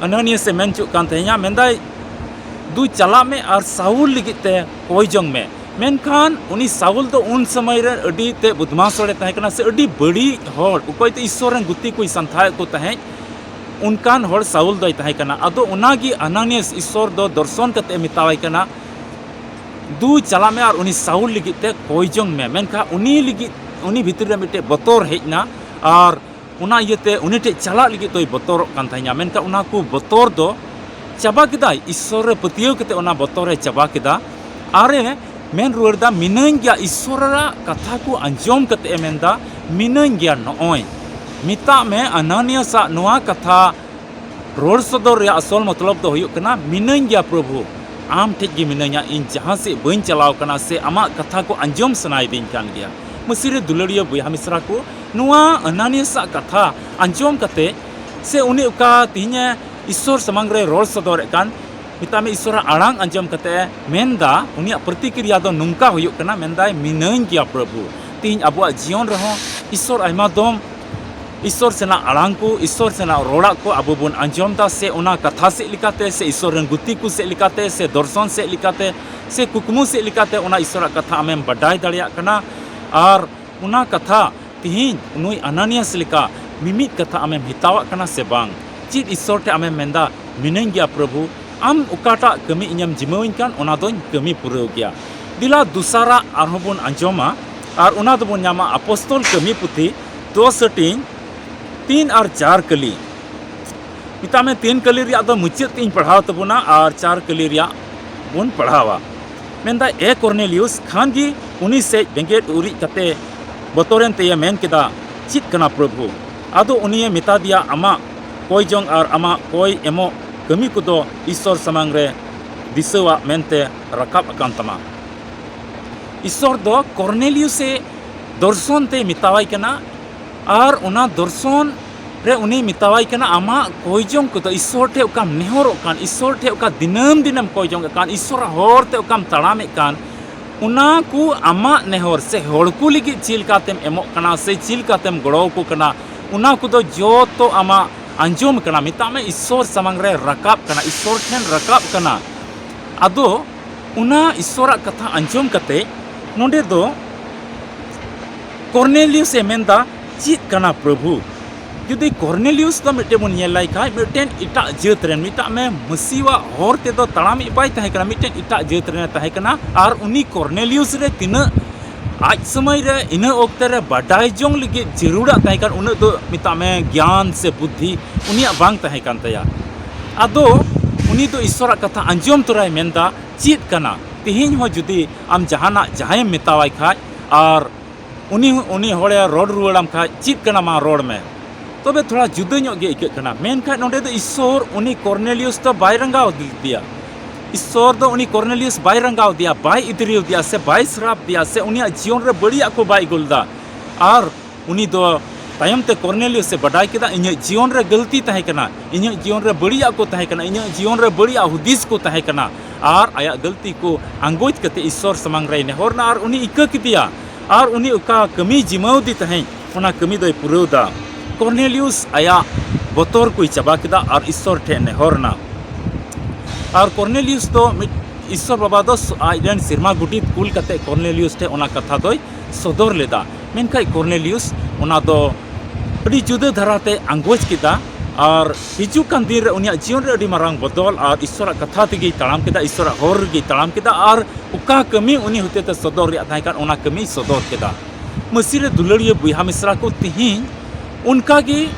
ᱟᱱᱟᱱᱤᱭᱟᱥ ᱮ ᱢᱮᱱ ᱦᱚᱪᱚᱜ ᱠᱟᱱ ᱛᱟᱦᱮᱸᱧᱟ, ᱢᱮᱱᱫᱟᱭ, "ᱫᱩ ᱪᱟᱞᱟᱜ ᱢᱮ ᱟᱨ ᱥᱟᱣᱩᱞ ᱞᱟᱹᱜᱤᱫ ᱛᱮ ᱠᱚᱭ ᱡᱚᱝ ᱢᱮ᱾" ᱢᱮᱱᱠᱷᱟᱱ ᱩᱱᱤ ᱥᱟᱣᱩᱞ ᱫᱚ ᱩᱱ ᱥᱚᱢᱚᱭ ᱨᱮ ᱟᱹᱰᱤ ᱛᱮ ᱵᱚᱫᱢᱟᱥ ᱦᱚᱲᱮ ᱛᱟᱦᱮᱸ ᱠᱟᱱᱟ, ᱥᱮ ᱟᱹᱰᱤ ᱵᱟᱹᱲᱤᱡ ᱦᱚᱲ, ᱚᱠᱚᱭ ᱫᱚ ᱤᱥᱥᱚᱨ ᱨᱮᱱ ᱜᱩᱛᱤ ᱠᱚᱭ ᱥᱟᱱᱛᱷᱟᱣᱮᱫ ᱠᱚ ᱛᱟᱦᱮᱸᱫ, ᱚᱱᱠᱟᱱ ᱦᱚᱲ ᱥᱟᱣᱩᱞ ᱫᱚᱭ ᱛᱟᱦᱮᱸ ᱠᱟᱱᱟ᱾ ᱟᱫᱚ ᱚᱱᱟᱜᱮ ᱟᱱᱟᱱᱤᱭᱟᱥ ᱤᱥᱥᱚᱨ ᱫᱚ ᱫᱚᱨᱥᱚᱱ ᱠᱟᱛᱮ ᱮ ᱢᱮᱛᱟᱣᱟᱭ ᱠᱟᱱᱟ, "ᱫᱩ ᱪᱟᱞᱟᱜ ᱢᱮ ᱟᱨ ᱩᱱᱤ ᱥᱟᱣᱩᱞ ᱞᱟᱹᱜᱤᱫ ᱛᱮ ᱠᱚᱭ ᱡᱚᱝ ᱢᱮ᱾" ᱢᱮᱱᱠᱷᱟᱱ ᱩᱱᱤ ᱞᱟᱹᱜᱤᱫ, ᱩᱱᱤ ᱵᱷᱤᱛᱨᱤ ᱨᱮ ᱢᱤᱫᱴᱮᱡ ᱵᱚᱛᱚᱨ ᱦᱮᱡ ᱮᱱᱟ, ᱟᱨ ᱚᱱᱟ ᱤᱭᱟᱹᱛᱮ ᱩᱱᱤ ᱴᱷᱮᱡ ᱪᱟᱞᱟᱜ ᱞᱟᱹᱜᱤᱫ ᱫᱚᱭ ᱵᱚᱛᱚᱨᱚᱜ ᱠᱟᱱ ᱛᱟᱦᱮᱸᱱᱟ᱾ ᱢᱮᱱᱠᱷᱟᱱ ᱚᱱᱟ ᱠᱚ ᱵᱚᱛᱚᱨ ᱫᱚ ᱪᱟᱵᱟ ᱠᱮᱫᱟᱭ, ᱤᱥᱥᱚᱨ ᱨᱮ ᱯᱟᱹᱛᱭᱟᱹᱣ ᱠᱟᱛᱮ ᱚᱱᱟ ᱵᱚᱛᱚᱨ ᱮ ᱪᱟᱵᱟ ᱠᱮᱫᱟ᱾ ᱟᱨᱮ ᱢᱮᱱ ᱨᱩᱣᱟᱹᱲ ᱮᱫᱟ, "ᱢᱤᱱᱟᱹᱧ ᱜᱮᱭᱟ᱾" ᱤᱥᱥᱚᱨᱟᱜ ᱠᱟᱛᱷᱟ ᱠᱚ ᱟᱸᱡᱚᱢ ᱠᱟᱛᱮ ᱮ ᱢᱮᱱᱫᱟ, "ᱢᱤᱱᱟᱹᱧ ᱜᱮᱭᱟ ᱱᱚᱜᱼᱚᱭ᱾" ᱢᱮᱛᱟᱜ ᱢᱮ, ᱟᱱᱟᱱᱤᱭᱟᱥᱟᱜ ᱱᱚᱣᱟ ᱠᱟᱛᱷᱟ ᱨᱚᱲ ᱥᱚᱫᱚᱨ ᱨᱮᱭᱟᱜ ᱟᱥᱚᱞ ᱢᱚᱛᱞᱚᱵ ᱫᱚ ᱦᱩᱭᱩᱜ ᱠᱟᱱᱟ, "ᱢᱤᱱᱟᱹᱧ ᱜᱮᱭᱟ ᱯᱨᱚᱵᱷᱩ, ᱟᱢ ᱴᱷᱮᱡ ᱜᱮ ᱢᱤᱱᱟᱹᱧᱟ, ᱤᱧ ᱡᱟᱦᱟᱸ ᱥᱮᱫ ᱵᱟᱹᱧ ᱪᱟᱞᱟᱣ ᱠᱟᱱᱟ ᱥᱮ ᱟᱢᱟᱜ ᱠᱟᱛᱷᱟ ᱠᱚ ᱟᱸᱡᱚᱢ ᱥᱟᱱᱟᱭᱤᱫᱤᱧ ᱠᱟᱱ ᱜᱮᱭᱟ᱾" ᱢᱟᱹᱥᱤ ᱨᱮ ᱫᱩᱞᱟᱹᱲᱤᱭᱟᱹ ᱵᱚᱭᱦᱟ ᱢᱤᱥᱨᱟ ᱠᱚ, ᱱᱚᱣᱟ ᱟᱱᱟᱱᱤᱭᱟᱥᱟᱜ ᱠᱟᱛᱷᱟ ᱟᱸᱡᱚᱢ ᱠᱟᱛᱮ ᱥᱮ ᱩᱱᱤ ᱚᱠᱟ ᱛᱮᱦᱮᱧᱮ ᱤᱥᱥᱚᱨ ᱥᱟᱢᱟᱝ ᱨᱮ ᱨᱚᱲ ᱥᱚᱫᱚᱨᱮᱫ ᱠᱟᱱ, ᱢᱮᱛᱟᱜ ᱢᱮ, ᱤᱥᱥᱚᱨᱟᱜ ᱟᱲᱟᱝ ᱟᱸᱡᱚᱢ ᱠᱟᱛᱮ ᱢᱮᱱᱫᱟ, ᱩᱱᱤᱭᱟᱜ ᱯᱨᱚᱛᱤᱠᱨᱤᱭᱟ ᱫᱚ ᱱᱚᱝᱠᱟ ᱦᱩᱭᱩᱜ ᱠᱟᱱᱟ, ᱢᱮᱱᱫᱟᱭ, "ᱢᱤᱱᱟᱹᱧ ᱜᱮᱭᱟ ᱯᱨᱚᱵᱷᱩ᱾" ᱛᱮᱦᱮᱧ ᱟᱵᱚᱣᱟᱜ ᱡᱤᱭᱚᱱ ᱨᱮᱦᱚᱸ ᱤᱥᱥᱚᱨ ᱟᱭᱢᱟ ᱫᱚᱢ ᱤᱥᱥᱚᱨ ᱥᱮᱱᱟᱜ ᱟᱲᱟᱝ ᱠᱚ, ᱤᱥᱥᱚᱨ ᱥᱮᱱᱟᱜ ᱨᱚᱲᱟᱜ ᱠᱚ ᱟᱵᱚ ᱵᱚᱱ ᱟᱸᱡᱚᱢ ᱫᱟ, ᱥᱮ ᱚᱱᱟ ᱠᱟᱛᱷᱟ ᱥᱮᱫ ᱞᱮᱠᱟᱛᱮ, ᱥᱮ ᱤᱥᱥᱚᱨ ᱨᱮᱱ ᱜᱩᱛᱤ ᱠᱚ ᱥᱮᱫ ᱞᱮᱠᱟᱛᱮ, ᱥᱮ ᱫᱚᱨᱥᱚᱱ ᱥᱮᱫ ᱞᱮᱠᱟᱛᱮ, ᱥᱮ ᱠᱩᱠᱢᱩ ᱥᱮᱫ ᱞᱮᱠᱟᱛᱮ ᱚᱱᱟ ᱤᱥᱥᱚᱨᱟᱜ ᱠᱟᱛᱷᱟ ᱟᱢᱮᱢ ᱵᱟᱰᱟᱭ ᱫᱟᱲᱮᱭᱟᱜ ᱠᱟᱱᱟ᱾ ᱟᱨ ᱚᱱᱟ ᱠᱟᱛᱷᱟ ᱛᱤᱦᱤᱧ ᱱᱩᱭ ᱟᱱᱟᱱᱤᱭᱟᱥ ᱞᱮᱠᱟ ᱢᱤᱢᱤᱫ ᱠᱟᱛᱷᱟ ᱟᱢᱮᱢ ᱦᱮᱛᱟᱣᱟᱜ ᱠᱟᱱᱟ ᱥᱮ ᱵᱟᱝ? ᱪᱮᱫ ᱤᱥᱥᱚᱨ ᱴᱷᱮᱱ ᱟᱢᱮᱢ ᱢᱮᱱᱫᱟ, "ᱢᱤᱱᱟᱹᱧ ᱜᱮᱭᱟ ᱯᱨᱚᱵᱷᱩ"? ᱟᱢ ᱚᱠᱟᱴᱟᱜ ᱠᱟᱹᱢᱤ ᱤᱧᱮᱢ ᱡᱤᱢᱟᱹᱣᱟᱹᱧ ᱠᱟᱱ, ᱚᱱᱟ ᱫᱚᱧ ᱠᱟᱹᱢᱤ ᱯᱩᱨᱟᱹᱣ ᱜᱮᱭᱟ᱾ ᱫᱮᱞᱟ ᱫᱚᱥᱟᱨᱟᱜ ᱟᱨᱦᱚᱸ ᱵᱚᱱ ᱟᱸᱡᱚᱢᱟ, ᱟᱨ ᱚᱱᱟ ᱫᱚᱵᱚᱱ ᱧᱟᱢᱟ ᱟᱯᱚᱥᱛᱚᱞ ᱠᱟᱹᱢᱤ ᱯᱩᱛᱷᱤ ᱫᱚᱥ ᱦᱟᱹᱴᱤᱧ ᱛᱤᱱ ᱟᱨ ᱪᱟᱨ ᱠᱟᱹᱞᱤ᱾ ᱢᱮᱛᱟᱜ ᱢᱮ, ᱛᱤᱱ ᱠᱟᱹᱞᱤ ᱨᱮᱭᱟᱜ ᱫᱚ ᱢᱩᱪᱟᱹᱫ ᱛᱤᱧ ᱯᱟᱲᱦᱟᱣ ᱛᱟᱵᱚᱱᱟ ᱟᱨ ᱪᱟᱨ ᱠᱟᱹᱞᱤ ᱨᱮᱭᱟᱜ ᱵᱚᱱ ᱯᱟᱲᱦᱟᱣᱟ᱾ ᱢᱮᱱᱫᱟᱭ, ᱮ ᱠᱚᱨᱱᱮᱞᱤᱭᱩᱥ, ᱠᱷᱟᱱ ᱜᱮ ᱩᱱᱤ ᱥᱮᱡ ᱵᱮᱸᱜᱮᱫ ᱩᱨᱤᱡ ᱠᱟᱛᱮ ᱵᱚᱛᱚᱨᱮᱱ ᱛᱮᱭᱮ ᱢᱮᱱ ᱠᱮᱫᱟ, "ᱪᱮᱫ ᱠᱟᱱᱟ ᱯᱨᱚᱵᱷᱩ?" ᱟᱫᱚ ᱩᱱᱤᱭᱮ ᱢᱮᱛᱟ ᱫᱮᱭᱟ, "ᱟᱢᱟᱜ ᱠᱚᱭ ᱡᱚᱝ ᱟᱨ ᱟᱢᱟᱜ ᱠᱚᱭ ᱮᱢᱚᱜ ᱠᱟᱹᱢᱤ ᱠᱚᱫᱚ ᱤᱥᱥᱚᱨ ᱥᱟᱢᱟᱝ ᱨᱮ ᱫᱤᱥᱟᱹᱣᱟᱜ ᱢᱮᱱᱛᱮ ᱨᱟᱠᱟᱵ ᱟᱠᱟᱱ ᱛᱟᱢᱟ᱾" ᱤᱥᱥᱚᱨ ᱫᱚ ᱠᱚᱨᱱᱮᱞᱤᱭᱩᱥᱮ ᱫᱚᱨᱥᱚᱱ ᱛᱮᱭ ᱢᱮᱛᱟᱣᱟᱭ ᱠᱟᱱᱟ, ᱟᱨ ᱚᱱᱟ ᱫᱚᱨᱥᱚᱱ ᱨᱮ ᱩᱱᱤᱭ ᱢᱮᱛᱟᱣᱟᱭ ᱠᱟᱱᱟ, ᱟᱢᱟᱜ ᱠᱚᱭ ᱡᱚᱝ ᱠᱚᱫᱚ, ᱤᱥᱥᱚᱨ ᱴᱷᱮᱱ ᱚᱠᱟᱢ ᱱᱮᱦᱚᱨᱚᱜ ᱠᱟᱱ, ᱤᱥᱥᱚᱨ ᱴᱷᱮᱱ ᱚᱠᱟ ᱫᱤᱱᱟᱹᱢ ᱫᱤᱱᱮᱢ ᱠᱚᱭ ᱡᱚᱝ ᱠᱟᱱ, ᱤᱥᱥᱚᱨᱟᱜ ᱦᱚᱨ ᱛᱮ ᱚᱠᱟᱢ ᱛᱟᱲᱟᱢᱮᱫ ᱠᱟᱱ, ᱚᱱᱟ ᱠᱚ ᱟᱢᱟᱜ ᱱᱮᱦᱚᱨ ᱥᱮ ᱦᱚᱲ ᱠᱚ ᱞᱟᱹᱜᱤᱫ ᱪᱮᱫ ᱞᱮᱠᱟᱛᱮᱢ ᱮᱢᱚᱜ ᱠᱟᱱᱟ ᱥᱮ ᱪᱮᱫ ᱞᱮᱠᱟᱛᱮᱢ ᱜᱚᱲᱚ ᱟᱠᱚ ᱠᱟᱱᱟ, ᱚᱱᱟ ᱠᱚᱫᱚ ᱡᱚᱛᱚ ᱟᱢᱟᱜ ᱟᱸᱡᱚᱢ ᱠᱟᱱᱟ, ᱢᱮᱛᱟᱜ ᱢᱮ ᱤᱥᱥᱚᱨ ᱥᱟᱢᱟᱝ ᱨᱮ ᱨᱟᱠᱟᱵ ᱠᱟᱱᱟ, ᱤᱥᱥᱚᱨ ᱴᱷᱮᱱ ᱨᱟᱠᱟᱵ ᱠᱟᱱᱟ᱾ ᱟᱫᱚ ᱚᱱᱟ ᱤᱥᱥᱚᱨᱟᱜ ᱠᱟᱛᱷᱟ ᱟᱸᱡᱚᱢ ᱠᱟᱛᱮ ᱱᱚᱰᱮ ᱫᱚ ᱠᱚᱨᱱᱮᱞᱤᱭᱩᱥ ᱮ ᱢᱮᱱᱫᱟ, "ᱪᱮᱫ ᱠᱟᱱᱟ ᱯᱨᱚᱵᱷᱩ?" ᱡᱩᱫᱤ ᱠᱚᱨᱱᱮᱞᱤᱭᱩᱥ ᱫᱚ ᱢᱤᱫᱴᱮᱱ ᱵᱚᱱ ᱧᱮᱞ ᱞᱟᱭ ᱠᱷᱟᱡ, ᱢᱤᱫᱴᱮᱱ ᱮᱴᱟᱜ ᱡᱟᱹᱛ ᱨᱮᱱ, ᱢᱮᱛᱟᱜ ᱢᱮ ᱢᱟᱹᱥᱤᱣᱟᱜ ᱦᱚᱨ ᱛᱮᱫᱚ ᱛᱟᱲᱟᱢᱤᱡ ᱵᱟᱭ ᱛᱟᱦᱮᱸ ᱠᱟᱱᱟ, ᱢᱤᱫᱴᱮᱱ ᱮᱴᱟᱜ ᱡᱟᱹᱛ ᱨᱮᱱ ᱮ ᱛᱟᱦᱮᱸ ᱠᱟᱱᱟ᱾ ᱟᱨ ᱩᱱᱤ ᱠᱚᱨᱱᱮᱞᱤᱭᱩᱥ ᱨᱮ ᱛᱤᱱᱟᱹᱜ ᱟᱡ ᱥᱚᱢᱚᱭ ᱨᱮ, ᱤᱱᱟᱹ ᱚᱠᱛᱮ ᱨᱮ ᱵᱟᱰᱟᱭ ᱡᱚᱝ ᱞᱟᱹᱜᱤᱫ ᱡᱟᱹᱨᱩᱲᱟᱜ ᱛᱟᱦᱮᱸ ᱠᱟᱱ, ᱩᱱᱟᱹᱜ ᱫᱚ ᱢᱮᱛᱟᱜ ᱢᱮ ᱜᱮᱭᱟᱱ ᱥᱮ ᱵᱩᱫᱽᱫᱷᱤ ᱩᱱᱤᱭᱟᱜ ᱵᱟᱝ ᱛᱟᱦᱮᱸ ᱠᱟᱱ ᱛᱟᱭᱟ᱾ ᱟᱫᱚ ᱩᱱᱤ ᱫᱚ ᱤᱥᱥᱚᱨᱟᱜ ᱠᱟᱛᱷᱟ ᱟᱸᱡᱚᱢ ᱛᱚᱨᱟᱭ ᱢᱮᱱᱫᱟ, "ᱪᱮᱫ ᱠᱟᱱᱟ?" ᱛᱮᱦᱮᱧ ᱦᱚᱸ ᱡᱩᱫᱤ ᱟᱢ ᱡᱟᱦᱟᱱᱟᱜ ᱡᱟᱦᱟᱸᱭᱮᱢ ᱢᱮᱛᱟᱣᱟᱭ ᱠᱷᱟᱡ ᱟᱨ ᱩᱱᱤ, ᱩᱱᱤ ᱦᱚᱲᱮ ᱨᱚᱲ ᱨᱩᱣᱟᱹᱲᱟᱢ ᱠᱷᱟᱡ, "ᱪᱮᱫ ᱠᱟᱱᱟ, ᱢᱟ ᱨᱚᱲ ᱢᱮ", ᱛᱚᱵᱮ ᱛᱷᱚᱲᱟ ᱡᱩᱫᱟᱹ ᱧᱚᱜ ᱜᱮ ᱟᱹᱭᱠᱟᱹᱜ ᱠᱟᱱᱟ᱾ ᱢᱮᱱᱠᱷᱟᱱ ᱱᱚᱰᱮ ᱫᱚ ᱤᱥᱥᱚᱨ ᱩᱱᱤ ᱠᱚᱨᱱᱮᱞᱤᱭᱩᱥ ᱫᱚ ᱵᱟᱭ ᱨᱟᱸᱜᱟᱣ ᱞᱮᱫᱮᱭᱟ᱾ ᱤᱥᱥᱚᱨ ᱫᱚ ᱩᱱᱤ ᱠᱚᱨᱱᱮᱞᱤᱭᱩᱥ ᱵᱟᱭ ᱨᱟᱸᱜᱟᱣ ᱫᱮᱭᱟ, ᱵᱟᱭ ᱤᱫᱨᱤᱣ ᱫᱮᱭᱟ, ᱥᱮ ᱵᱟᱭ ᱥᱨᱟᱯ ᱫᱮᱭᱟ, ᱥᱮ ᱩᱱᱤᱭᱟᱜ ᱡᱤᱭᱚᱱ ᱨᱮ ᱵᱟᱹᱲᱤᱡᱟᱜ ᱠᱚ ᱵᱟᱭ ᱟᱹᱜᱩ ᱞᱮᱫᱟ᱾ ᱟᱨ ᱩᱱᱤ ᱫᱚ ᱛᱟᱭᱚᱢ ᱛᱮ ᱠᱚᱨᱱᱮᱞᱤᱭᱩᱥ ᱮ ᱵᱟᱰᱟᱭ ᱠᱮᱫᱟ, ᱤᱧᱟᱹᱜ ᱡᱤᱭᱚᱱ ᱨᱮ ᱜᱟᱹᱞᱛᱤ ᱛᱟᱦᱮᱸ ᱠᱟᱱᱟ, ᱤᱧᱟᱹᱜ ᱡᱤᱭᱚᱱ ᱨᱮ ᱵᱟᱹᱲᱤᱡᱟᱜ ᱠᱚ ᱛᱟᱦᱮᱸ ᱠᱟᱱᱟ, ᱤᱧᱟᱹᱜ ᱡᱤᱭᱚᱱ ᱨᱮ ᱵᱟᱹᱲᱤᱡᱟᱜ ᱦᱩᱫᱤᱥ ᱠᱚ ᱛᱟᱦᱮᱸ ᱠᱟᱱᱟ, ᱟᱨ ᱟᱭᱟᱜ ᱜᱟᱹᱞᱛᱤ ᱠᱚ ᱟᱸᱜᱚᱪ ᱠᱟᱛᱮ ᱤᱥᱥᱚᱨ ᱥᱟᱢᱟᱝ ᱨᱮᱭ ᱱᱮᱦᱚᱨ ᱮᱱᱟ ᱟᱨ ᱩᱱᱤ ᱤᱠᱟᱹ ᱠᱮᱫᱮᱭᱟ᱾ ᱟᱨ ᱩᱱᱤ ᱚᱠᱟ ᱠᱟᱹᱢᱤᱭ ᱡᱤᱢᱟᱹᱣ ᱟᱫᱮ ᱛᱟᱦᱮᱸᱫ, ᱚᱱᱟ ᱠᱟᱹᱢᱤ ᱫᱚᱭ ᱯᱩᱨᱟᱹᱣ ᱮᱫᱟ᱾ ᱠᱚᱨᱱᱮᱞᱤᱭᱩᱥ ᱟᱭᱟᱜ ᱵᱚᱛᱚᱨ ᱠᱚᱭ ᱪᱟᱵᱟ ᱠᱮᱫᱟ ᱟᱨ ᱤᱥᱥᱚᱨ ᱴᱷᱮᱱ ᱱᱮᱦᱚᱨ ᱮᱱᱟ᱾ ᱟᱨ ᱠᱚᱨᱱᱮᱞᱤᱭᱩᱥ ᱫᱚ ᱢᱤᱫ, ᱤᱥᱥᱚᱨ ᱵᱟᱵᱟ ᱫᱚ ᱟᱡ ᱨᱮᱱ ᱥᱮᱨᱢᱟ ᱜᱚᱰᱮᱛ ᱠᱩᱞ ᱠᱟᱛᱮ ᱠᱚᱨᱱᱮᱞᱤᱭᱩᱥ ᱴᱷᱮᱱ ᱚᱱᱟ ᱠᱟᱛᱷᱟ ᱫᱚᱭ ᱥᱚᱫᱚᱨ ᱞᱮᱫᱟ᱾ ᱢᱮᱱᱠᱷᱟᱱ ᱠᱚᱨᱱᱮᱞᱤᱭᱩᱥ ᱚᱱᱟ ᱫᱚ ᱟᱹᱰᱤ ᱡᱩᱫᱟᱹ ᱫᱷᱟᱨᱟᱛᱮ ᱟᱸᱜᱚᱪ ᱠᱮᱫᱟ᱾ ᱟᱨ ᱦᱤᱡᱩᱜ ᱠᱟᱱ ᱫᱤᱱ ᱨᱮ ᱩᱱᱤᱭᱟᱜ ᱡᱤᱭᱚᱱ ᱨᱮ ᱟᱹᱰᱤ ᱢᱟᱨᱟᱝ ᱵᱚᱫᱚᱞ, ᱟᱨ ᱤᱥᱥᱚᱨᱟᱜ ᱠᱟᱛᱷᱟ ᱛᱮᱜᱮᱭ ᱛᱟᱲᱟᱢ ᱠᱮᱫᱟ, ᱤᱥᱥᱚᱨᱟᱜ ᱦᱚᱨ ᱨᱮᱜᱮᱭ ᱛᱟᱲᱟᱢ ᱠᱮᱫᱟ, ᱟᱨ ᱚᱠᱟ ᱠᱟᱹᱢᱤ ᱩᱱᱤ ᱦᱚᱛᱮᱛᱮ ᱥᱚᱫᱚᱨ ᱨᱮᱭᱟᱜ ᱛᱟᱦᱮᱸ ᱠᱟᱱ, ᱚᱱᱟ ᱠᱟᱹᱢᱤᱭ ᱥᱚᱫᱚᱨ ᱠᱮᱫᱟ᱾ ᱢᱟᱹᱥᱤ ᱨᱮ ᱫᱩᱞᱟᱹᱲᱤᱭᱟᱹ ᱵᱚᱭᱦᱟ ᱢᱤᱥᱨᱟ ᱠᱚ, ᱛᱤᱦᱤᱧ ᱚᱱᱠᱟᱜᱮ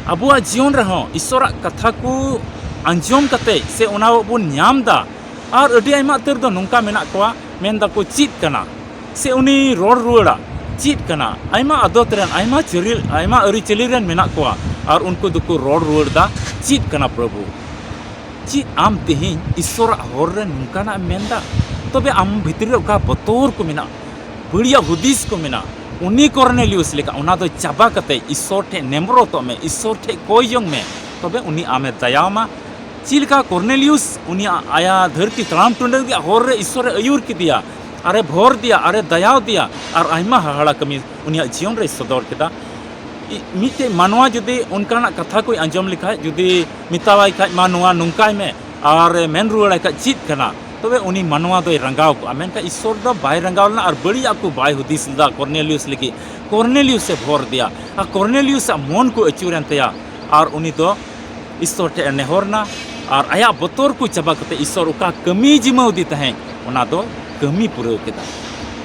ᱟᱵᱚᱣᱟᱜ ᱡᱤᱭᱚᱱ ᱨᱮᱦᱚᱸ ᱤᱥᱥᱚᱨᱟᱜ ᱠᱟᱛᱷᱟ ᱠᱚ ᱟᱸᱡᱚᱢ ᱠᱟᱛᱮ ᱥᱮ ᱚᱱᱟ ᱵᱚᱱ ᱧᱟᱢ ᱮᱫᱟ᱾ ᱟᱨ ᱟᱹᱰᱤ ᱟᱭᱢᱟ ᱩᱛᱟᱹᱨ ᱫᱚ ᱱᱚᱝᱠᱟ ᱢᱮᱱᱟᱜ ᱠᱚᱣᱟ, ᱢᱮᱱ ᱫᱟᱠᱚ ᱪᱮᱫ ᱠᱟᱱᱟ, ᱥᱮ ᱩᱱᱤ ᱨᱚᱲ ᱨᱩᱣᱟᱹᱲᱟ ᱪᱮᱫ ᱠᱟᱱᱟ, ᱟᱭᱢᱟ ᱟᱫᱚᱛ ᱨᱮᱱ, ᱟᱭᱢᱟ ᱪᱟᱹᱨᱤ, ᱟᱭᱢᱟ ᱟᱹᱨᱤᱪᱟᱹᱞᱤ ᱨᱮᱱ ᱢᱮᱱᱟᱜ ᱠᱚᱣᱟ, ᱟᱨ ᱩᱱᱠᱩ ᱫᱚᱠᱚ ᱨᱚᱲ ᱨᱩᱣᱟᱹᱲ ᱮᱫᱟ ᱪᱮᱫ ᱠᱟᱱᱟ ᱯᱨᱚᱵᱷᱩ? ᱪᱮᱫ ᱟᱢ ᱛᱮᱦᱮᱧ ᱤᱥᱥᱚᱨᱟᱜ ᱦᱚᱨ ᱨᱮ ᱱᱚᱝᱠᱟᱱᱟᱜ ᱮᱢ ᱢᱮᱱᱫᱟ? ᱛᱚᱵᱮ ᱟᱢ ᱵᱷᱤᱛᱨᱤ ᱨᱮ ᱚᱠᱟ ᱵᱚᱛᱚᱨ ᱠᱚ ᱢᱮᱱᱟᱜ, ᱵᱟᱹᱲᱤᱡᱟᱜ ᱦᱩᱫᱤᱥ ᱠᱚ ᱢᱮᱱᱟᱜ, ᱩᱱᱤ ᱠᱚᱨᱱᱮᱞᱤᱭᱩᱥ ᱞᱮᱠᱟ ᱚᱱᱟ ᱫᱚ ᱪᱟᱵᱟ ᱠᱟᱛᱮ ᱤᱥᱥᱚᱨ ᱴᱷᱮᱱ ᱱᱮᱢᱨᱚᱛᱚᱜ ᱢᱮ, ᱤᱥᱥᱚᱨ ᱴᱷᱮᱱ ᱠᱚᱭ ᱡᱚᱝ ᱢᱮ, ᱛᱚᱵᱮ ᱩᱱᱤ ᱟᱢᱮ ᱫᱟᱭᱟᱣᱟᱢᱟ᱾ ᱪᱮᱫ ᱞᱮᱠᱟ ᱠᱚᱨᱱᱮᱞᱤᱭᱩᱥ ᱩᱱᱤᱭᱟᱜ ᱟᱭᱟ ᱫᱷᱟᱹᱨᱛᱤ ᱛᱟᱲᱟᱢ ᱴᱩᱰᱟᱹᱝ ᱨᱮᱭᱟᱜ ᱦᱚᱨ ᱨᱮ ᱤᱥᱥᱚᱨᱮ ᱟᱹᱭᱩᱨ ᱠᱮᱫᱮᱭᱟ, ᱟᱨᱮ ᱵᱷᱚᱨ ᱫᱮᱭᱟ, ᱟᱨᱮ ᱫᱟᱭᱟᱣ ᱫᱮᱭᱟ, ᱟᱨ ᱟᱭᱢᱟ ᱦᱟᱦᱟᱲᱟ ᱠᱟᱹᱢᱤ ᱩᱱᱤᱭᱟᱜ ᱡᱤᱭᱚᱱ ᱨᱮᱭ ᱥᱚᱫᱚᱨ ᱠᱮᱫᱟ᱾ ᱤ-, ᱢᱤᱫᱴᱮᱡ ᱢᱟᱱᱣᱟ ᱡᱩᱫᱤ ᱚᱱᱠᱟᱱᱟᱜ ᱠᱟᱛᱷᱟ ᱠᱚᱭ ᱟᱸᱡᱚᱢ ᱞᱮᱠᱷᱟᱡ, ᱡᱩᱫᱤ ᱢᱮᱛᱟᱣᱟᱭ ᱠᱷᱟᱡ, "ᱢᱟ ᱱᱚᱣᱟ ᱱᱚᱝᱠᱟᱭ ᱢᱮ", ᱟᱨ ᱢᱮᱱ ᱨᱩᱣᱟᱹᱲᱟᱭ ᱠᱷᱟᱡ, "ᱪᱮᱫ ᱠᱟᱱᱟ?" ᱛᱚᱵᱮ ᱩᱱᱤ ᱢᱟᱱᱣᱟ ᱫᱚᱭ ᱨᱟᱸᱜᱟᱣ ᱠᱚᱜᱼᱟ᱾ ᱢᱮᱱᱠᱷᱟᱱ ᱤᱥᱥᱚᱨ ᱫᱚ ᱵᱟᱭ ᱨᱟᱸᱜᱟᱣ ᱞᱮᱱᱟ ᱟᱨ ᱵᱟᱹᱲᱤᱡᱟᱜ ᱠᱚ ᱵᱟᱭ ᱦᱩᱫᱤᱥ ᱞᱮᱫᱟ ᱠᱚᱨᱱᱮᱞᱤᱭᱩᱥ ᱞᱟᱹᱜᱤᱫ᱾ ᱠᱚᱨᱱᱮᱞᱤᱭᱩᱥ ᱮ ᱵᱷᱚᱨ ᱫᱮᱭᱟ ᱟᱨ ᱠᱚᱨᱱᱮᱞᱤᱭᱩᱥ ᱟᱜ ᱢᱚᱱ ᱠᱚ ᱟᱹᱪᱩᱨᱮᱱ ᱛᱟᱭᱟ ᱟᱨ ᱩᱱᱤ ᱫᱚ ᱤᱥᱥᱚᱨ ᱴᱷᱮᱱ ᱮ ᱱᱮᱦᱚᱨ ᱮᱱᱟ ᱟᱨ ᱟᱭᱟᱜ ᱵᱚᱛᱚᱨ ᱠᱚ ᱪᱟᱵᱟ ᱠᱟᱛᱮ ᱤᱥᱥᱚᱨ ᱚᱠᱟ ᱠᱟᱹᱢᱤᱭ ᱡᱤᱢᱟᱹᱣ ᱟᱫᱮ ᱛᱟᱦᱮᱸᱫ, ᱚᱱᱟ ᱫᱚ ᱠᱟᱹᱢᱤ ᱯᱩᱨᱟᱹᱣ ᱠᱮᱫᱟ᱾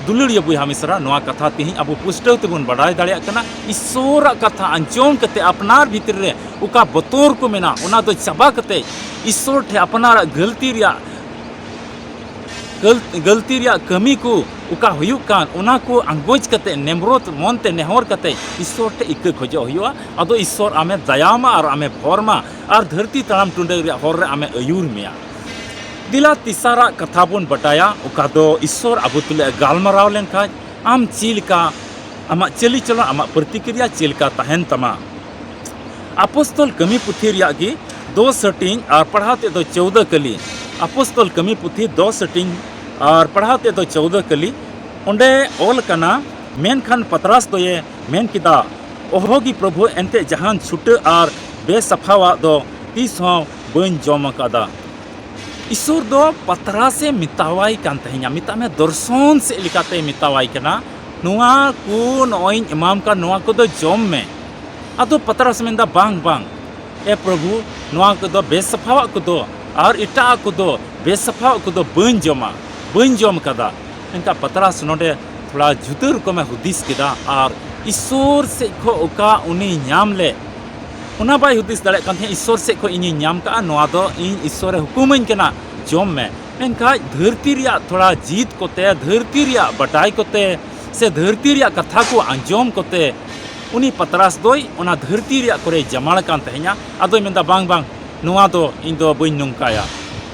ᱫᱩᱞᱟᱹᱲᱤᱭᱟᱹ ᱵᱚᱭᱦᱟ ᱢᱤᱥᱨᱟ, ᱱᱚᱣᱟ ᱠᱟᱛᱷᱟ ᱛᱮᱦᱮᱧ ᱟᱵᱚ ᱯᱩᱥᱴᱟᱹᱣ ᱛᱮᱵᱚᱱ ᱵᱟᱰᱟᱭ ᱫᱟᱲᱮᱭᱟᱜ ᱠᱟᱱᱟ, ᱤᱥᱥᱚᱨᱟᱜ ᱠᱟᱛᱷᱟ ᱟᱸᱡᱚᱢ ᱠᱟᱛᱮ ᱟᱯᱱᱟᱨ ᱵᱷᱤᱛᱨᱤ ᱨᱮ ᱚᱠᱟ ᱵᱚᱛᱚᱨ ᱠᱚ ᱢᱮᱱᱟᱜ, ᱚᱱᱟ ᱫᱚ ᱪᱟᱵᱟ ᱠᱟᱛᱮ ᱤᱥᱥᱚᱨ ᱴᱷᱮᱱ ᱟᱯᱱᱟᱨᱟᱜ ᱜᱟᱹᱞᱛᱤ ᱨᱮᱭᱟᱜ ᱜᱟᱹᱞ-, ᱜᱟᱹᱞᱛᱤ ᱨᱮᱭᱟᱜ ᱠᱟᱹᱢᱤ ᱠᱚ ᱚᱠᱟ ᱦᱩᱭᱩᱜ ᱠᱟᱱ, ᱚᱱᱟ ᱠᱚ ᱟᱸᱜᱚᱪ ᱠᱟᱛᱮ, ᱱᱮᱢᱨᱚᱛ ᱢᱚᱱ ᱛᱮ ᱱᱮᱦᱚᱨ ᱠᱟᱛᱮ ᱤᱥᱥᱚᱨ ᱴᱷᱮᱱ ᱤᱠᱟᱹ ᱠᱷᱚᱡᱚᱜ ᱦᱩᱭᱩᱜᱼᱟ᱾ ᱟᱫᱚ ᱤᱥᱥᱚᱨ ᱟᱢᱮ ᱫᱟᱭᱟᱣᱟᱢᱟ ᱟᱨ ᱟᱢᱮ ᱵᱷᱚᱨ ᱢᱟ ᱟᱨ ᱫᱷᱟᱹᱨᱛᱤ ᱛᱟᱲᱟᱢ ᱴᱩᱰᱟᱹᱝ ᱨᱮᱭᱟᱜ ᱦᱚᱨ ᱨᱮ ᱟᱢᱮ ᱟᱹᱭᱩᱨ ᱢᱮᱭᱟ᱾ ᱫᱮᱞᱟ ᱛᱮᱥᱟᱨᱟᱜ ᱠᱟᱛᱷᱟ ᱵᱚᱱ ᱵᱟᱰᱟᱭᱟ, ᱚᱠᱟ ᱫᱚ ᱤᱥᱥᱚᱨ ᱟᱵᱚ ᱛᱩᱞᱩᱡ ᱮ ᱜᱟᱞᱢᱟᱨᱟᱣ ᱞᱮᱱᱠᱷᱟᱡ, ᱟᱢ ᱪᱮᱫ ᱞᱮᱠᱟ ᱟᱢᱟᱜ ᱪᱟᱹᱞᱤᱪᱚᱞᱚᱱ, ᱟᱢᱟᱜ ᱯᱨᱚᱛᱤᱠᱨᱤᱭᱟ ᱪᱮᱫ ᱞᱮᱠᱟ ᱛᱟᱦᱮᱱ ᱛᱟᱢᱟ? ᱟᱯᱚᱥᱛᱚᱞ ᱠᱟᱹᱢᱤ ᱯᱩᱛᱷᱤ ᱨᱮᱭᱟᱜ ᱜᱮ ᱫᱚᱥ ᱦᱟᱹᱴᱤᱧ ᱟᱨ ᱯᱟᱲᱦᱟᱣ ᱛᱮᱫ ᱫᱚ ᱪᱳᱣᱫᱟᱹ ᱠᱟᱹᱞᱤ᱾ ᱟᱯᱚᱥᱛᱚᱞ ᱠᱟᱹᱢᱤ ᱯᱩᱛᱷᱤ ᱫᱚᱥ ᱦᱟᱹᱴᱤᱧ ᱟᱨ ᱯᱟᱲᱦᱟᱣ ᱛᱮᱫ ᱫᱚ ᱪᱳᱣᱫᱟᱹ ᱠᱟᱹᱞᱤ᱾ ᱚᱸᱰᱮ ᱚᱞ ᱠᱟᱱᱟ, ᱢᱮᱱᱠᱷᱟᱱ ᱯᱟᱛᱨᱟᱥ ᱫᱚᱭᱮ ᱢᱮᱱ ᱠᱮᱫᱟ, ᱚᱦᱚ ᱜᱮ ᱯᱨᱚᱵᱷᱩ, ᱮᱱᱛᱮ ᱡᱟᱦᱟᱱ ᱪᱷᱩᱴᱟᱹ ᱟᱨ ᱵᱮᱥᱟᱯᱷᱟᱣᱟᱜ ᱫᱚ ᱛᱤᱥ ᱦᱚᱸ ᱵᱟᱹᱧ ᱡᱚᱢ ᱟᱠᱟᱫᱟ᱾ ᱤᱥᱚᱨ ᱫᱚ ᱯᱟᱛᱨᱟᱥᱮ ᱢᱮᱛᱟᱣᱟᱭ ᱠᱟᱱ ᱛᱟᱦᱮᱸᱧᱟ, ᱢᱮᱛᱟᱜ ᱢᱮ ᱫᱚᱨᱥᱚᱱ ᱥᱮᱫ ᱞᱮᱠᱟᱛᱮ ᱢᱮᱛᱟᱣᱟᱭ ᱠᱟᱱᱟ, ᱱᱚᱣᱟ ᱠᱚ ᱱᱚᱜᱼᱚᱭ ᱤᱧ ᱮᱢᱟᱢ ᱠᱟᱱ, ᱱᱚᱣᱟ ᱠᱚᱫᱚ ᱡᱚᱢ ᱢᱮ᱾ ᱟᱫᱚ ᱯᱟᱛᱨᱟᱥ ᱢᱮᱱᱫᱟ, ᱵᱟᱝ, ᱵᱟᱝ, ᱮ ᱯᱨᱚᱵᱷᱩ, ᱱᱚᱣᱟ ᱠᱚᱫᱚ ᱵᱮᱥᱟᱯᱷᱟᱣᱟᱜ ᱠᱚᱫᱚ ᱟᱨ ᱮᱴᱟᱜ ᱠᱚᱫᱚ ᱵᱮᱥᱟᱯᱷᱟᱣᱟᱜ ᱠᱚᱫᱚ ᱵᱟᱹᱧ ᱡᱚᱢᱟ, ᱵᱟᱹᱧ ᱡᱚᱢ ᱠᱟᱫᱟ᱾ ᱢᱮᱱᱠᱷᱟᱱ ᱯᱟᱛᱨᱟᱥ ᱱᱚᱰᱮ ᱛᱷᱚᱲᱟ ᱡᱩᱫᱟᱹ ᱨᱚᱠᱚᱢᱮ ᱦᱩᱫᱤᱥ ᱠᱮᱫᱟ ᱟᱨ ᱤᱥᱚᱨ ᱥᱮᱫ ᱠᱷᱚᱱ ᱚᱠᱟ ᱩᱱᱤ ᱧᱟᱢ ᱞᱮᱫ, ᱚᱱᱟ ᱵᱟᱭ ᱦᱩᱫᱤᱥ ᱫᱟᱲᱮᱭᱟᱜ ᱠᱟᱱ ᱛᱟᱦᱮᱸᱫ, ᱤᱥᱚᱨ ᱥᱮᱫ ᱠᱷᱚᱱ ᱤᱧᱤᱧ ᱧᱟᱢ ᱠᱟᱜᱼᱟ, ᱱᱚᱣᱟ ᱫᱚ ᱤᱧ ᱤᱥᱚᱨᱮ ᱦᱩᱠᱩᱢᱟᱹᱧ ᱠᱟᱱᱟ, ᱡᱚᱢ ᱢᱮ᱾ ᱢᱮᱱᱠᱷᱟᱱ ᱫᱷᱟᱹᱨᱛᱤ ᱨᱮᱭᱟᱜ ᱛᱷᱚᱲᱟ ᱡᱤᱫ ᱠᱚᱛᱮ, ᱫᱷᱟᱹᱨᱛᱤ ᱨᱮᱭᱟᱜ ᱵᱟᱰᱟᱭ ᱠᱚᱛᱮ, ᱥᱮ ᱫᱷᱟᱹᱨᱛᱤ ᱨᱮᱭᱟᱜ ᱠᱟᱛᱷᱟ ᱠᱚ ᱟᱸᱡᱚᱢ ᱠᱚᱛᱮ, ᱩᱱᱤ ᱯᱟᱛᱨᱟᱥ ᱫᱚᱭ ᱚᱱᱟ ᱫᱷᱟᱹᱨᱛᱤ ᱨᱮᱭᱟᱜ ᱠᱚᱨᱮᱭ ᱡᱟᱢᱟᱲ ᱠᱟᱱ ᱛᱟᱦᱮᱸᱧᱟ᱾ ᱟᱫᱚᱭ ᱢᱮᱱᱫᱟ, ᱵᱟᱝ, ᱵᱟᱝ, ᱱᱚᱣᱟ ᱫᱚ ᱤᱧ ᱫᱚ ᱵᱟᱹᱧ ᱱᱚᱝᱠᱟᱭᱟ᱾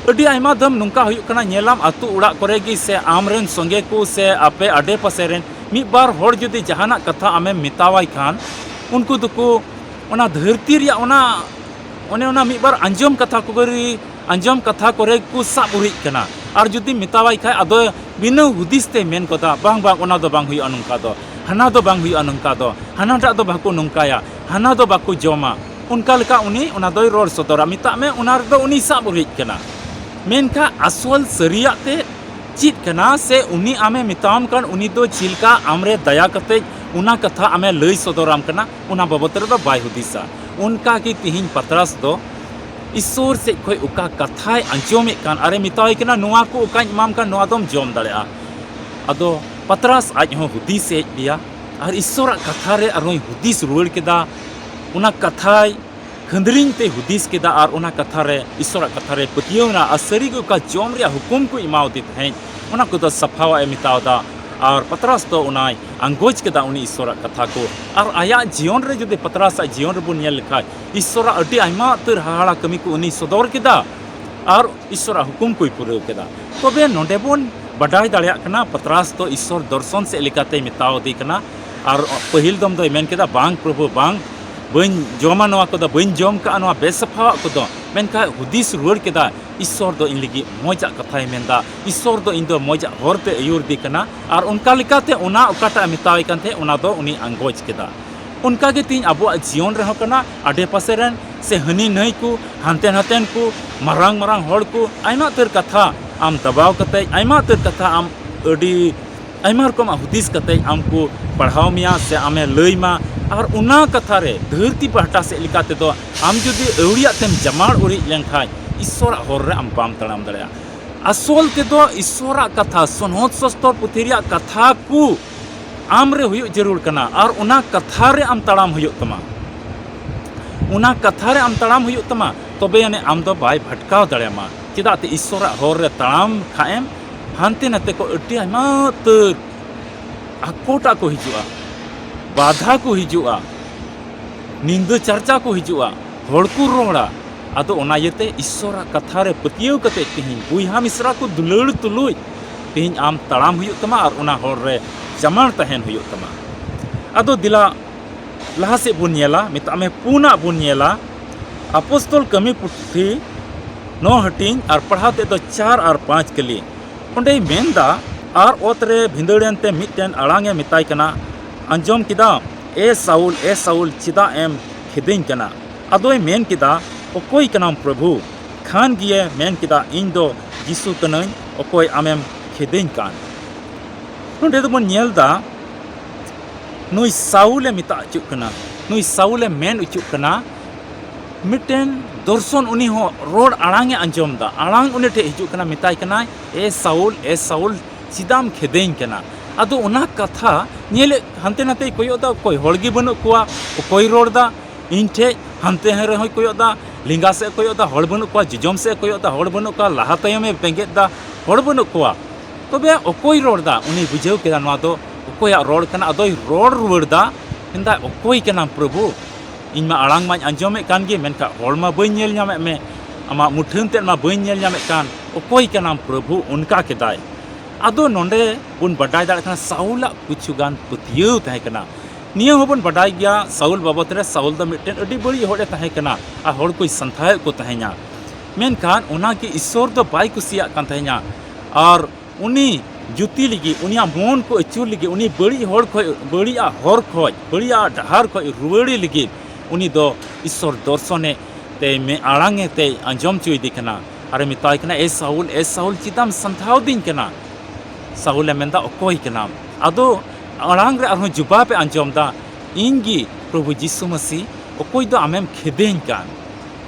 ᱟᱹᱰᱤ ᱟᱭᱢᱟ ᱫᱷᱟᱢ ᱱᱚᱝᱠᱟ ᱦᱩᱭᱩᱜ ᱠᱟᱱᱟ, ᱧᱮᱞᱟᱢ ᱟᱹᱛᱩ ᱚᱲᱟᱜ ᱠᱚᱨᱮ ᱜᱮ ᱥᱮ ᱟᱢ ᱨᱮᱱ ᱥᱚᱸᱜᱮ ᱠᱚ ᱥᱮ ᱟᱯᱮ ᱟᱰᱮ ᱯᱟᱥᱮ ᱨᱮᱱ ᱢᱤᱫ ᱵᱟᱨ ᱦᱚᱲ ᱡᱩᱫᱤ ᱡᱟᱦᱟᱱᱟᱜ ᱠᱟᱛᱷᱟ ᱟᱢᱮᱢ ᱢᱮᱛᱟᱣᱟᱭ ᱠᱷᱟᱱ, ᱩᱱᱠᱩ ᱫᱚᱠᱚ ᱚᱱᱟ ᱫᱷᱟᱹᱨᱛᱤ ᱨᱮᱭᱟᱜ ᱚᱱᱟ, ᱚᱱᱮ ᱚᱱᱟ ᱢᱤᱫ ᱵᱟᱨ ᱟᱸᱡᱚᱢ ᱠᱟᱛᱷᱟ ᱠᱚᱜᱮ, ᱟᱸᱡᱚᱢ ᱠᱟᱛᱷᱟ ᱠᱚᱨᱮ ᱠᱚ ᱥᱟᱵ ᱩᱨᱤᱡ ᱠᱟᱱᱟ᱾ ᱟᱨ ᱡᱩᱫᱤᱢ ᱢᱮᱛᱟᱣᱟᱭ ᱠᱷᱟᱡ, ᱟᱫᱚ ᱵᱤᱱᱟᱹ ᱦᱩᱫᱤᱥ ᱛᱮ ᱢᱮᱱ ᱜᱚᱫᱟ, ᱵᱟᱝ, ᱵᱟᱝ, ᱚᱱᱟ ᱫᱚ ᱵᱟᱝ ᱦᱩᱭᱩᱜᱼᱟ, ᱱᱚᱝᱠᱟ ᱫᱚ, ᱦᱟᱱᱟ ᱫᱚ ᱵᱟᱝ ᱦᱩᱭᱩᱜᱼᱟ, ᱱᱚᱝᱠᱟ ᱫᱚ, ᱦᱟᱱᱟᱴᱟᱜ ᱫᱚ ᱵᱟᱠᱚ ᱱᱚᱝᱠᱟᱭᱟ, ᱦᱟᱱᱟ ᱫᱚ ᱵᱟᱠᱚ ᱡᱚᱢᱟ, ᱚᱱᱠᱟ ᱞᱮᱠᱟ ᱩᱱᱤ ᱚᱱᱟ ᱫᱚᱭ ᱨᱚᱲ ᱥᱚᱫᱚᱨᱟ᱾ ᱢᱮᱛᱟᱜ ᱢᱮ, ᱚᱱᱟ ᱨᱮᱫᱚ ᱩᱱᱤ ᱥᱟᱵ ᱩᱨᱤᱡ ᱠᱟᱱᱟ᱾ ᱢᱮᱱᱠᱷᱟᱱ ᱟᱥᱚᱞ ᱥᱟᱹᱨᱤᱭᱟᱜ ᱛᱮ ᱪᱮᱫ ᱠᱟᱱᱟ ᱥᱮ ᱩᱱᱤ ᱟᱢᱮ ᱢᱮᱛᱟᱢ ᱠᱟᱱ, ᱩᱱᱤ ᱫᱚ ᱪᱮᱫ ᱞᱮᱠᱟ ᱟᱢᱨᱮ ᱫᱟᱭᱟ ᱠᱟᱛᱮ ᱚᱱᱟ ᱠᱟᱛᱷᱟ ᱟᱢᱮ ᱞᱟᱹᱭ ᱥᱚᱫᱚᱨᱟᱢ ᱠᱟᱱᱟ, ᱚᱱᱟ ᱵᱟᱵᱚᱛ ᱨᱮᱫᱚ ᱵᱟᱭ ᱦᱩᱫᱤᱥᱟ᱾ ᱚᱱᱠᱟ ᱜᱮ ᱛᱤᱦᱤᱧ ᱯᱟᱛᱨᱟᱥ ᱫᱚ ᱤᱥᱚᱨ ᱥᱮᱫ ᱠᱷᱚᱱ ᱚᱠᱟ ᱠᱟᱛᱷᱟᱭ ᱟᱸᱡᱚᱢᱮᱫ ᱠᱟᱱ ᱟᱨᱮ ᱢᱮᱛᱟᱣᱟᱭ ᱠᱟᱱᱟ, ᱱᱚᱣᱟ ᱠᱚ ᱚᱠᱟᱧ ᱮᱢᱟᱢ ᱠᱟᱱ, ᱱᱚᱣᱟ ᱫᱚᱢ ᱡᱚᱢ ᱫᱟᱲᱮᱭᱟᱜᱼᱟ᱾ ᱟᱫᱚ ᱯᱟᱛᱨᱟᱥ ᱟᱡ ᱦᱚᱸ ᱦᱩᱫᱤᱥ ᱦᱮᱡ ᱟᱫᱮᱭᱟ ᱟᱨ ᱤᱥᱚᱨᱟᱜ ᱠᱟᱛᱷᱟ ᱨᱮ ᱟᱨᱦᱚᱸᱭ ᱦᱩᱫᱤᱥ ᱨᱩᱣᱟᱹᱲ ᱠᱮᱫᱟ᱾ ᱚᱱᱟ ᱠᱟᱛᱷᱟᱭ ᱠᱷᱟᱹᱱᱫᱽᱨᱤᱧ ᱛᱮ ᱦᱩᱫᱤᱥ ᱠᱮᱫᱟ ᱟᱨ ᱚᱱᱟ ᱠᱟᱛᱷᱟ ᱨᱮ, ᱤᱥᱚᱨᱟᱜ ᱠᱟᱛᱷᱟ ᱨᱮ ᱯᱟᱹᱛᱭᱟᱹᱣ ᱮᱱᱟ ᱟᱨ ᱥᱟᱹᱨᱤ ᱜᱮ ᱚᱠᱟ ᱡᱚᱢ ᱨᱮᱭᱟᱜ ᱦᱩᱠᱩᱢ ᱠᱚ ᱮᱢᱟᱣᱟᱫᱮ ᱛᱟᱦᱮᱸᱫ, ᱚᱱᱟ ᱠᱚᱫᱚ ᱥᱟᱯᱷᱟᱣᱟᱜ ᱮ ᱢᱮᱛᱟᱣᱫᱟ᱾ ᱟᱨ ᱯᱟᱛᱨᱟᱥ ᱫᱚ ᱚᱱᱟᱭ ᱟᱸᱜᱚᱪ ᱠᱮᱫᱟ ᱩᱱᱤ ᱤᱥᱚᱨᱟᱜ ᱠᱟᱛᱷᱟ ᱠᱚ᱾ ᱟᱨ ᱟᱭᱟᱜ ᱡᱤᱭᱚᱱ ᱨᱮ ᱡᱩᱫᱤ ᱯᱟᱛᱨᱟᱥᱟᱜ ᱡᱤᱭᱚᱱ ᱨᱮᱵᱚᱱ ᱧᱮᱞ ᱞᱮᱠᱷᱟᱡ, ᱤᱥᱚᱨᱟᱜ ᱟᱹᱰᱤ ᱟᱭᱢᱟ ᱩᱛᱟᱹᱨ ᱦᱟᱦᱟᱲᱟ ᱠᱟᱹᱢᱤ ᱠᱚ ᱩᱱᱤᱭ ᱥᱚᱫᱚᱨ ᱠᱮᱫᱟ ᱟᱨ ᱤᱥᱚᱨᱟᱜ ᱦᱩᱠᱩᱢ ᱠᱚᱭ ᱯᱩᱨᱟᱹᱣ ᱠᱮᱫᱟ᱾ ᱛᱚᱵᱮ ᱱᱚᱰᱮ ᱵᱚᱱ ᱵᱟᱰᱟᱭ ᱫᱟᱲᱮᱭᱟᱜ ᱠᱟᱱᱟ, ᱯᱟᱛᱨᱟᱥ ᱫᱚ ᱤᱥᱚᱨ ᱫᱚᱨᱥᱚᱱ ᱥᱮᱫ ᱞᱮᱠᱟᱛᱮᱭ ᱢᱮᱛᱟᱣᱟᱫᱮ ᱠᱟᱱᱟ, ᱟᱨ ᱯᱟᱹᱦᱤᱞ ᱫᱚᱢ ᱫᱚᱭ ᱢᱮᱱ ᱠᱮᱫᱟ, "ᱵᱟᱝ ᱯᱨᱚᱵᱷᱩ, ᱵᱟᱝ, ᱵᱟᱹᱧ ᱡᱚᱢᱟ ᱱᱚᱣᱟ ᱠᱚᱫᱚ, ᱵᱟᱹᱧ ᱡᱚᱢ ᱠᱟᱜᱼᱟ ᱱᱚᱣᱟ ᱵᱮᱥᱟᱯᱷᱟᱣᱟᱜ ᱠᱚᱫᱚ᱾" ᱢᱮᱱᱠᱷᱟᱱ ᱦᱩᱫᱤᱥ ᱨᱩᱣᱟᱹᱲ ᱠᱮᱫᱟ, ᱤᱥᱥᱚᱨ ᱫᱚ ᱤᱧ ᱞᱟᱹᱜᱤᱫ ᱢᱚᱡᱟᱜ ᱠᱟᱛᱷᱟᱭ ᱢᱮᱱᱫᱟ, ᱤᱥᱥᱚᱨ ᱫᱚ ᱤᱧ ᱫᱚ ᱢᱚᱡᱟᱜ ᱦᱚᱨ ᱛᱮ ᱟᱹᱭᱩᱨ ᱫᱤ ᱠᱟᱱᱟ᱾ ᱟᱨ ᱚᱱᱠᱟ ᱞᱮᱠᱟᱛᱮ ᱚᱱᱟ ᱚᱠᱟᱴᱟᱜ ᱮ ᱢᱮᱛᱟᱣᱟᱭ ᱠᱟᱱ ᱛᱟᱦᱮᱸᱫ, ᱚᱱᱟ ᱫᱚ ᱩᱱᱤ ᱟᱸᱜᱚᱪ ᱠᱮᱫᱟ᱾ ᱚᱱᱠᱟᱜᱮ ᱛᱮᱦᱮᱧ ᱟᱵᱚᱣᱟᱜ ᱡᱤᱭᱚᱱ ᱨᱮᱦᱚᱸ ᱠᱟᱱᱟ, ᱟᱰᱮ ᱯᱟᱥᱮ ᱨᱮᱱ ᱥᱮ ᱦᱟᱹᱱᱤ ᱱᱟᱹᱭ ᱠᱚ, ᱦᱟᱱᱛᱮ ᱱᱟᱛᱮᱱ ᱠᱚ, ᱢᱟᱨᱟᱝ ᱢᱟᱨᱟᱝ ᱦᱚᱲ ᱠᱚ ᱟᱭᱢᱟ ᱩᱛᱟᱹᱨ ᱠᱟᱛᱷᱟ ᱟᱢ ᱫᱟᱵᱟᱣ ᱠᱟᱛᱮ, ᱟᱭᱢᱟ ᱩᱛᱟᱹᱨ ᱠᱟᱛᱷᱟ ᱟᱢ ᱟᱹᱰᱤ ᱟᱭᱢᱟ ᱨᱚᱠᱚᱢᱟᱜ ᱦᱩᱫᱤᱥ ᱠᱟᱛᱮ ᱟᱢ ᱠᱚ ᱯᱟᱲᱦᱟᱣ ᱢᱮᱭᱟ ᱥᱮ ᱟᱢᱮ ᱞᱟᱹᱭ ᱢᱟ᱾ ᱟᱨ ᱚᱱᱟ ᱠᱟᱛᱷᱟ ᱨᱮ ᱫᱷᱟᱹᱨᱛᱤ ᱯᱟᱦᱴᱟ ᱥᱮᱫ ᱞᱮᱠᱟ ᱛᱮᱫᱚ ᱟᱢ ᱡᱩᱫᱤ ᱟᱹᱣᱲᱤᱭᱟᱜ ᱛᱮᱢ ᱡᱟᱢᱟᱲ ᱩᱨᱤᱡ ᱞᱮᱱᱠᱷᱟᱱ, ᱤᱥᱥᱚᱨᱟᱜ ᱦᱚᱨ ᱨᱮ ᱟᱢ ᱵᱟᱢ ᱛᱟᱲᱟᱢ ᱫᱟᱲᱮᱭᱟᱜᱼᱟ᱾ ᱟᱥᱚᱞ ᱛᱮᱫᱚ ᱤᱥᱥᱚᱨᱟᱜ ᱠᱟᱛᱷᱟ, ᱥᱚᱱᱚᱛ ᱥᱚᱥᱛᱚᱨ ᱯᱩᱛᱷᱤ ᱨᱮᱭᱟᱜ ᱠᱟᱛᱷᱟ ᱠᱚ ᱟᱢ ᱨᱮ ᱦᱩᱭᱩᱜ ᱡᱟᱹᱨᱩᱲ ᱠᱟᱱᱟ ᱟᱨ ᱚᱱᱟ ᱠᱟᱛᱷᱟ ᱨᱮ ᱟᱢ ᱛᱟᱲᱟᱢ ᱦᱩᱭᱩᱜ ᱛᱟᱢᱟ᱾ ᱚᱱᱟ ᱠᱟᱛᱷᱟ ᱨᱮ ᱟᱢ ᱛᱟᱲᱟᱢ ᱦᱩᱭᱩᱜ ᱛᱟᱢᱟ, ᱛᱚᱵᱮ ᱟᱹᱱᱤᱡ ᱟᱢ ᱫᱚ ᱵᱟᱭ ᱵᱷᱟᱴᱠᱟᱣ ᱫᱟᱲᱮᱭᱟᱢᱟ᱾ ᱪᱮᱫᱟᱜ ᱛᱮ ᱤᱥᱥᱚᱨᱟᱜ ᱦᱚᱨ ᱨᱮ ᱛᱟᱲᱟᱢ ᱠᱷᱟᱱ ᱮᱢ, ᱦᱟᱱᱛᱮ ᱱᱟᱛᱮ ᱠᱚ ᱟᱹᱰᱤ ᱟᱭᱢᱟ ᱩᱛᱟᱹᱨ ᱟᱠᱚᱴᱟᱜ ᱠᱚ ᱦᱤᱡᱩᱜᱼᱟ, ᱵᱟᱫᱷᱟ ᱠᱚ ᱦᱤᱡᱩᱜᱼᱟ, ᱱᱤᱱᱫᱟᱹ ᱪᱟᱨᱪᱟ ᱠᱚ ᱦᱤᱡᱩᱜᱼᱟ, ᱦᱚᱲ ᱠᱚ ᱨᱚᱲᱟ᱾ ᱟᱫᱚ ᱚᱱᱟ ᱤᱭᱟᱹᱛᱮ ᱤᱥᱥᱚᱨᱟᱜ ᱠᱟᱛᱷᱟ ᱨᱮ ᱯᱟᱹᱛᱭᱟᱹᱣ ᱠᱟᱛᱮ ᱛᱮᱦᱮᱧ ᱵᱚᱭᱦᱟ ᱢᱤᱥᱨᱟ ᱠᱚ ᱫᱩᱞᱟᱹᱲ ᱛᱩᱞᱩᱡ ᱛᱮᱦᱮᱧ ᱟᱢ ᱛᱟᱲᱟᱢ ᱦᱩᱭᱩᱜ ᱛᱟᱢᱟ ᱟᱨ ᱚᱱᱟ ᱦᱚᱨ ᱨᱮ ᱡᱟᱢᱟᱲ ᱛᱟᱦᱮᱱ ᱦᱩᱭᱩᱜ ᱛᱟᱢᱟ᱾ ᱟᱫᱚ ᱫᱮᱞᱟ ᱞᱟᱦᱟ ᱥᱮᱫ ᱵᱚᱱ ᱧᱮᱞᱟ, ᱢᱮᱛᱟᱜ ᱢᱮ ᱯᱩᱱᱟᱜ ᱵᱚᱱ ᱧᱮᱞᱟ, ᱟᱯᱚᱥᱛᱚᱞ ᱠᱟᱹᱢᱤ ᱯᱩᱛᱷᱤ ᱱᱚ ᱦᱟᱹᱴᱤᱧ ᱟᱨ ᱯᱟᱲᱦᱟᱣ ᱛᱮᱫ ᱫᱚ ᱪᱟᱨ ᱟᱨ ᱯᱟᱸᱪ ᱠᱟᱹᱞᱤ᱾ ᱚᱸᱰᱮᱭ ᱢᱮᱱᱫᱟ, ᱟᱨ ᱚᱛ ᱨᱮ ᱵᱷᱤᱸᱫᱟᱹᱲ ᱮᱱᱛᱮ ᱢᱤᱫᱴᱮᱱ ᱟᱲᱟᱝ ᱮ ᱢᱮᱛᱟᱭ ᱠᱟᱱᱟ, "ᱟᱸᱡᱚᱢ ᱠᱮᱫᱟᱢ, ᱮ ᱥᱟᱩᱞ, ᱮ ᱥᱟᱩᱞ, ᱪᱮᱫᱟᱜ ᱮᱢ ᱠᱷᱮᱫᱮᱧ ᱠᱟᱱᱟ?" ᱟᱫᱚᱭ ᱢᱮᱱ ᱠᱮᱫᱟ, "ᱚᱠᱚᱭ ᱠᱟᱱᱟᱢ ᱯᱨᱚᱵᱷᱩ?" ᱠᱷᱟᱱ ᱜᱮᱭᱮ ᱢᱮᱱ ᱠᱮᱫᱟ, "ᱤᱧ ᱫᱚ ᱡᱤᱥᱩ ᱠᱟᱹᱱᱟᱹᱧ, ᱚᱠᱚᱭ ᱟᱢᱮᱢ ᱠᱷᱮᱫᱮᱧ ᱠᱟᱱ?" ᱱᱚᱸᱰᱮ ᱫᱚᱵᱚᱱ ᱧᱮᱞ ᱫᱟ, ᱱᱩᱭ ᱥᱟᱩᱞᱮ ᱢᱮᱛᱟ ᱦᱚᱪᱚᱜ ᱠᱟᱱᱟ, ᱱᱩᱭ ᱥᱟᱩᱞᱮ ᱢᱮᱱ ᱦᱚᱪᱚᱜ ᱠᱟᱱᱟ, ᱢᱤᱫᱴᱮᱱ ᱫᱚᱨᱥᱚᱱ, ᱩᱱᱤ ᱦᱚᱸ ᱨᱚᱲ ᱟᱲᱟᱝ ᱮ ᱟᱸᱡᱚᱢ ᱫᱟ, ᱟᱲᱟᱝ ᱩᱱᱤ ᱴᱷᱮᱡ ᱦᱤᱡᱩᱜ ᱠᱟᱱᱟ, ᱢᱮᱛᱟᱭ ᱠᱟᱱᱟᱭ, "ᱮ ᱥᱟᱩᱞ, ᱮ ᱥᱟᱩᱞ, ᱪᱮᱫᱟᱜ ᱮᱢ ᱠᱷᱮᱫᱮᱧ ᱠᱟᱱᱟ?" ᱟᱫᱚ ᱚᱱᱟ ᱠᱟᱛᱷᱟ ᱧᱮᱞᱮᱫ, ᱦᱟᱱᱛᱮ ᱱᱟᱛᱮᱭ ᱠᱚᱭᱚᱜ ᱫᱟ, ᱚᱠᱚᱭ ᱦᱚᱲ ᱜᱮ ᱵᱟᱹᱱᱩᱜ ᱠᱚᱣᱟ, ᱚᱠᱚᱭ ᱨᱚᱲ ᱫᱟ ᱤᱧ ᱴᱷᱮᱡ? ᱦᱟᱱᱛᱮ ᱨᱮᱦᱚᱸᱭ ᱠᱚᱭᱚᱜ ᱫᱟ, ᱞᱮᱸᱜᱟ ᱥᱮᱫ ᱮ ᱠᱚᱭᱚᱜ ᱫᱟ, ᱦᱚᱲ ᱵᱟᱹᱱᱩᱜ ᱠᱚᱣᱟ, ᱡᱚᱡᱚᱢ ᱥᱮᱫ ᱮ ᱠᱚᱭᱚᱜ ᱫᱟ, ᱦᱚᱲ ᱵᱟᱹᱱᱩᱜ ᱠᱚᱣᱟ, ᱞᱟᱦᱟ ᱛᱟᱭᱚᱢᱮ ᱵᱮᱸᱜᱮᱫ ᱫᱟ, ᱦᱚᱲ ᱵᱟᱹᱱᱩᱜ ᱠᱚᱣᱟ᱾ ᱛᱚᱵᱮ ᱚᱠᱚᱭ ᱨᱚᱲ ᱫᱟ? ᱩᱱᱤ ᱵᱩᱡᱷᱟᱹᱣ ᱠᱮᱫᱟ ᱱᱚᱣᱟ ᱫᱚ ᱚᱠᱚᱭᱟᱜ ᱨᱚᱲ ᱠᱟᱱᱟ, ᱟᱫᱚᱭ ᱨᱚᱲ ᱨᱩᱣᱟᱹᱲ ᱫᱟ, ᱢᱮᱱᱫᱟᱭ, "ᱚᱠᱚᱭ ᱠᱟᱱᱟᱢ ᱯᱨᱚᱵᱷᱩ? ᱤᱧ ᱢᱟ ᱟᱲᱟᱝ ᱢᱟᱧ ᱟᱸᱡᱚᱢᱮᱫ ᱠᱟᱱ ᱜᱮ, ᱢᱮᱱᱠᱷᱟᱱ ᱦᱚᱲ ᱢᱟ ᱵᱟᱹᱧ ᱧᱮᱞ ᱧᱟᱢᱮᱫ ᱢᱮ, ᱟᱢᱟᱜ ᱢᱩᱴᱷᱟᱹᱱ ᱛᱮᱫ ᱢᱟ ᱵᱟᱹᱧ ᱧᱮᱞ ᱧᱟᱢᱮᱫ ᱠᱟᱱ, ᱚᱠᱚᱭ ᱠᱟᱱᱟᱢ ᱯᱨᱚᱵᱷᱩ?" ᱚᱱᱠᱟ ᱠᱮᱫᱟᱭ᱾ ᱟᱫᱚ ᱱᱚᱰᱮ ᱵᱚᱱ ᱵᱟᱰᱟᱭ ᱫᱟᱲᱮᱭᱟᱜ ᱠᱟᱱᱟ, ᱥᱟᱣᱩᱞᱟᱜ ᱠᱤᱪᱷᱩ ᱜᱟᱱ ᱯᱟᱹᱛᱭᱟᱹᱣ ᱛᱟᱦᱮᱸ ᱠᱟᱱᱟ᱾ ᱱᱤᱭᱟᱹ ᱦᱚᱸᱵᱚᱱ ᱵᱟᱰᱟᱭ ᱜᱮᱭᱟ, ᱥᱟᱣᱩᱞ ᱵᱟᱵᱚᱫ ᱨᱮ, ᱥᱟᱣᱩᱞ ᱫᱚ ᱢᱤᱫᱴᱮᱱ ᱟᱹᱰᱤ ᱵᱟᱹᱲᱤᱡ ᱦᱚᱲᱮ ᱛᱟᱦᱮᱸ ᱠᱟᱱᱟ ᱟᱨ ᱦᱚᱲ ᱠᱚᱭ ᱥᱟᱱᱛᱷᱟᱣᱮᱫ ᱠᱚ ᱛᱟᱦᱮᱸᱧᱟ᱾ ᱢᱮᱱᱠᱷᱟᱱ ᱚᱱᱟ ᱜᱮ ᱤᱥᱥᱚᱨ ᱫᱚ ᱵᱟᱭ ᱠᱩᱥᱤᱭᱟᱜ ᱠᱟᱱ ᱛᱟᱦᱮᱸᱧᱟ᱾ ᱟᱨ ᱩᱱᱤ ᱡᱩᱛᱤ ᱞᱟᱹᱜᱤᱫ, ᱩᱱᱤᱭᱟᱜ ᱢᱚᱱ ᱠᱚ ᱟᱹᱪᱩᱨ ᱞᱟᱹᱜᱤᱫ, ᱩᱱᱤ ᱵᱟᱹᱲᱤᱡ ᱦᱚᱲ ᱠᱷᱚᱡ, ᱵᱟᱹᱲᱤᱡᱟᱜ ᱦᱚᱨ ᱠᱷᱚᱡ, ᱵᱟᱹᱲᱤᱡᱟᱜ ᱰᱟᱦᱟᱨ ᱠᱷᱚᱡ ᱨᱩᱣᱟᱹᱲᱮ ᱞᱟᱹᱜᱤᱫ ᱩᱱᱤ ᱫᱚ ᱤᱥᱥᱚᱨ ᱫᱚᱨᱥᱚᱱᱮ ᱛᱮ ᱢᱮ ᱟᱲᱟᱝᱮ ᱛᱮᱭ ᱟᱸᱡᱚᱢ ᱦᱚᱪᱚᱭᱮᱫᱮ ᱠᱟᱱᱟ᱾ ᱟᱨᱮ ᱢᱮᱛᱟᱭ ᱠᱟᱱᱟ, "ᱮ ᱥᱟᱣᱩᱞ, ᱮ ᱥᱟᱣᱩᱞ, ᱪᱮᱫᱟᱜ ᱮᱢ ᱥᱟᱱᱛᱷᱟᱣ ᱫᱤᱧ ᱠᱟᱱᱟ?" ᱥᱟᱣᱩᱞᱮ ᱢᱮᱱᱫᱟ, "ᱚᱠᱚᱭ ᱠᱟᱱᱟᱢ?" ᱟᱫᱚ ᱟᱲᱟᱝ ᱨᱮ ᱟᱨᱦᱚᱸ ᱡᱩᱵᱟᱵᱮ ᱟᱸᱡᱚᱢ ᱫᱟ, "ᱤᱧ ᱜᱮ ᱯᱨᱚᱵᱷᱩ ᱡᱤᱥᱩ ᱢᱟᱹᱥᱤ, ᱚᱠᱚᱭ ᱫᱚ ᱟᱢᱮᱢ ᱠᱷᱮᱫᱮᱧ ᱠᱟᱱ?"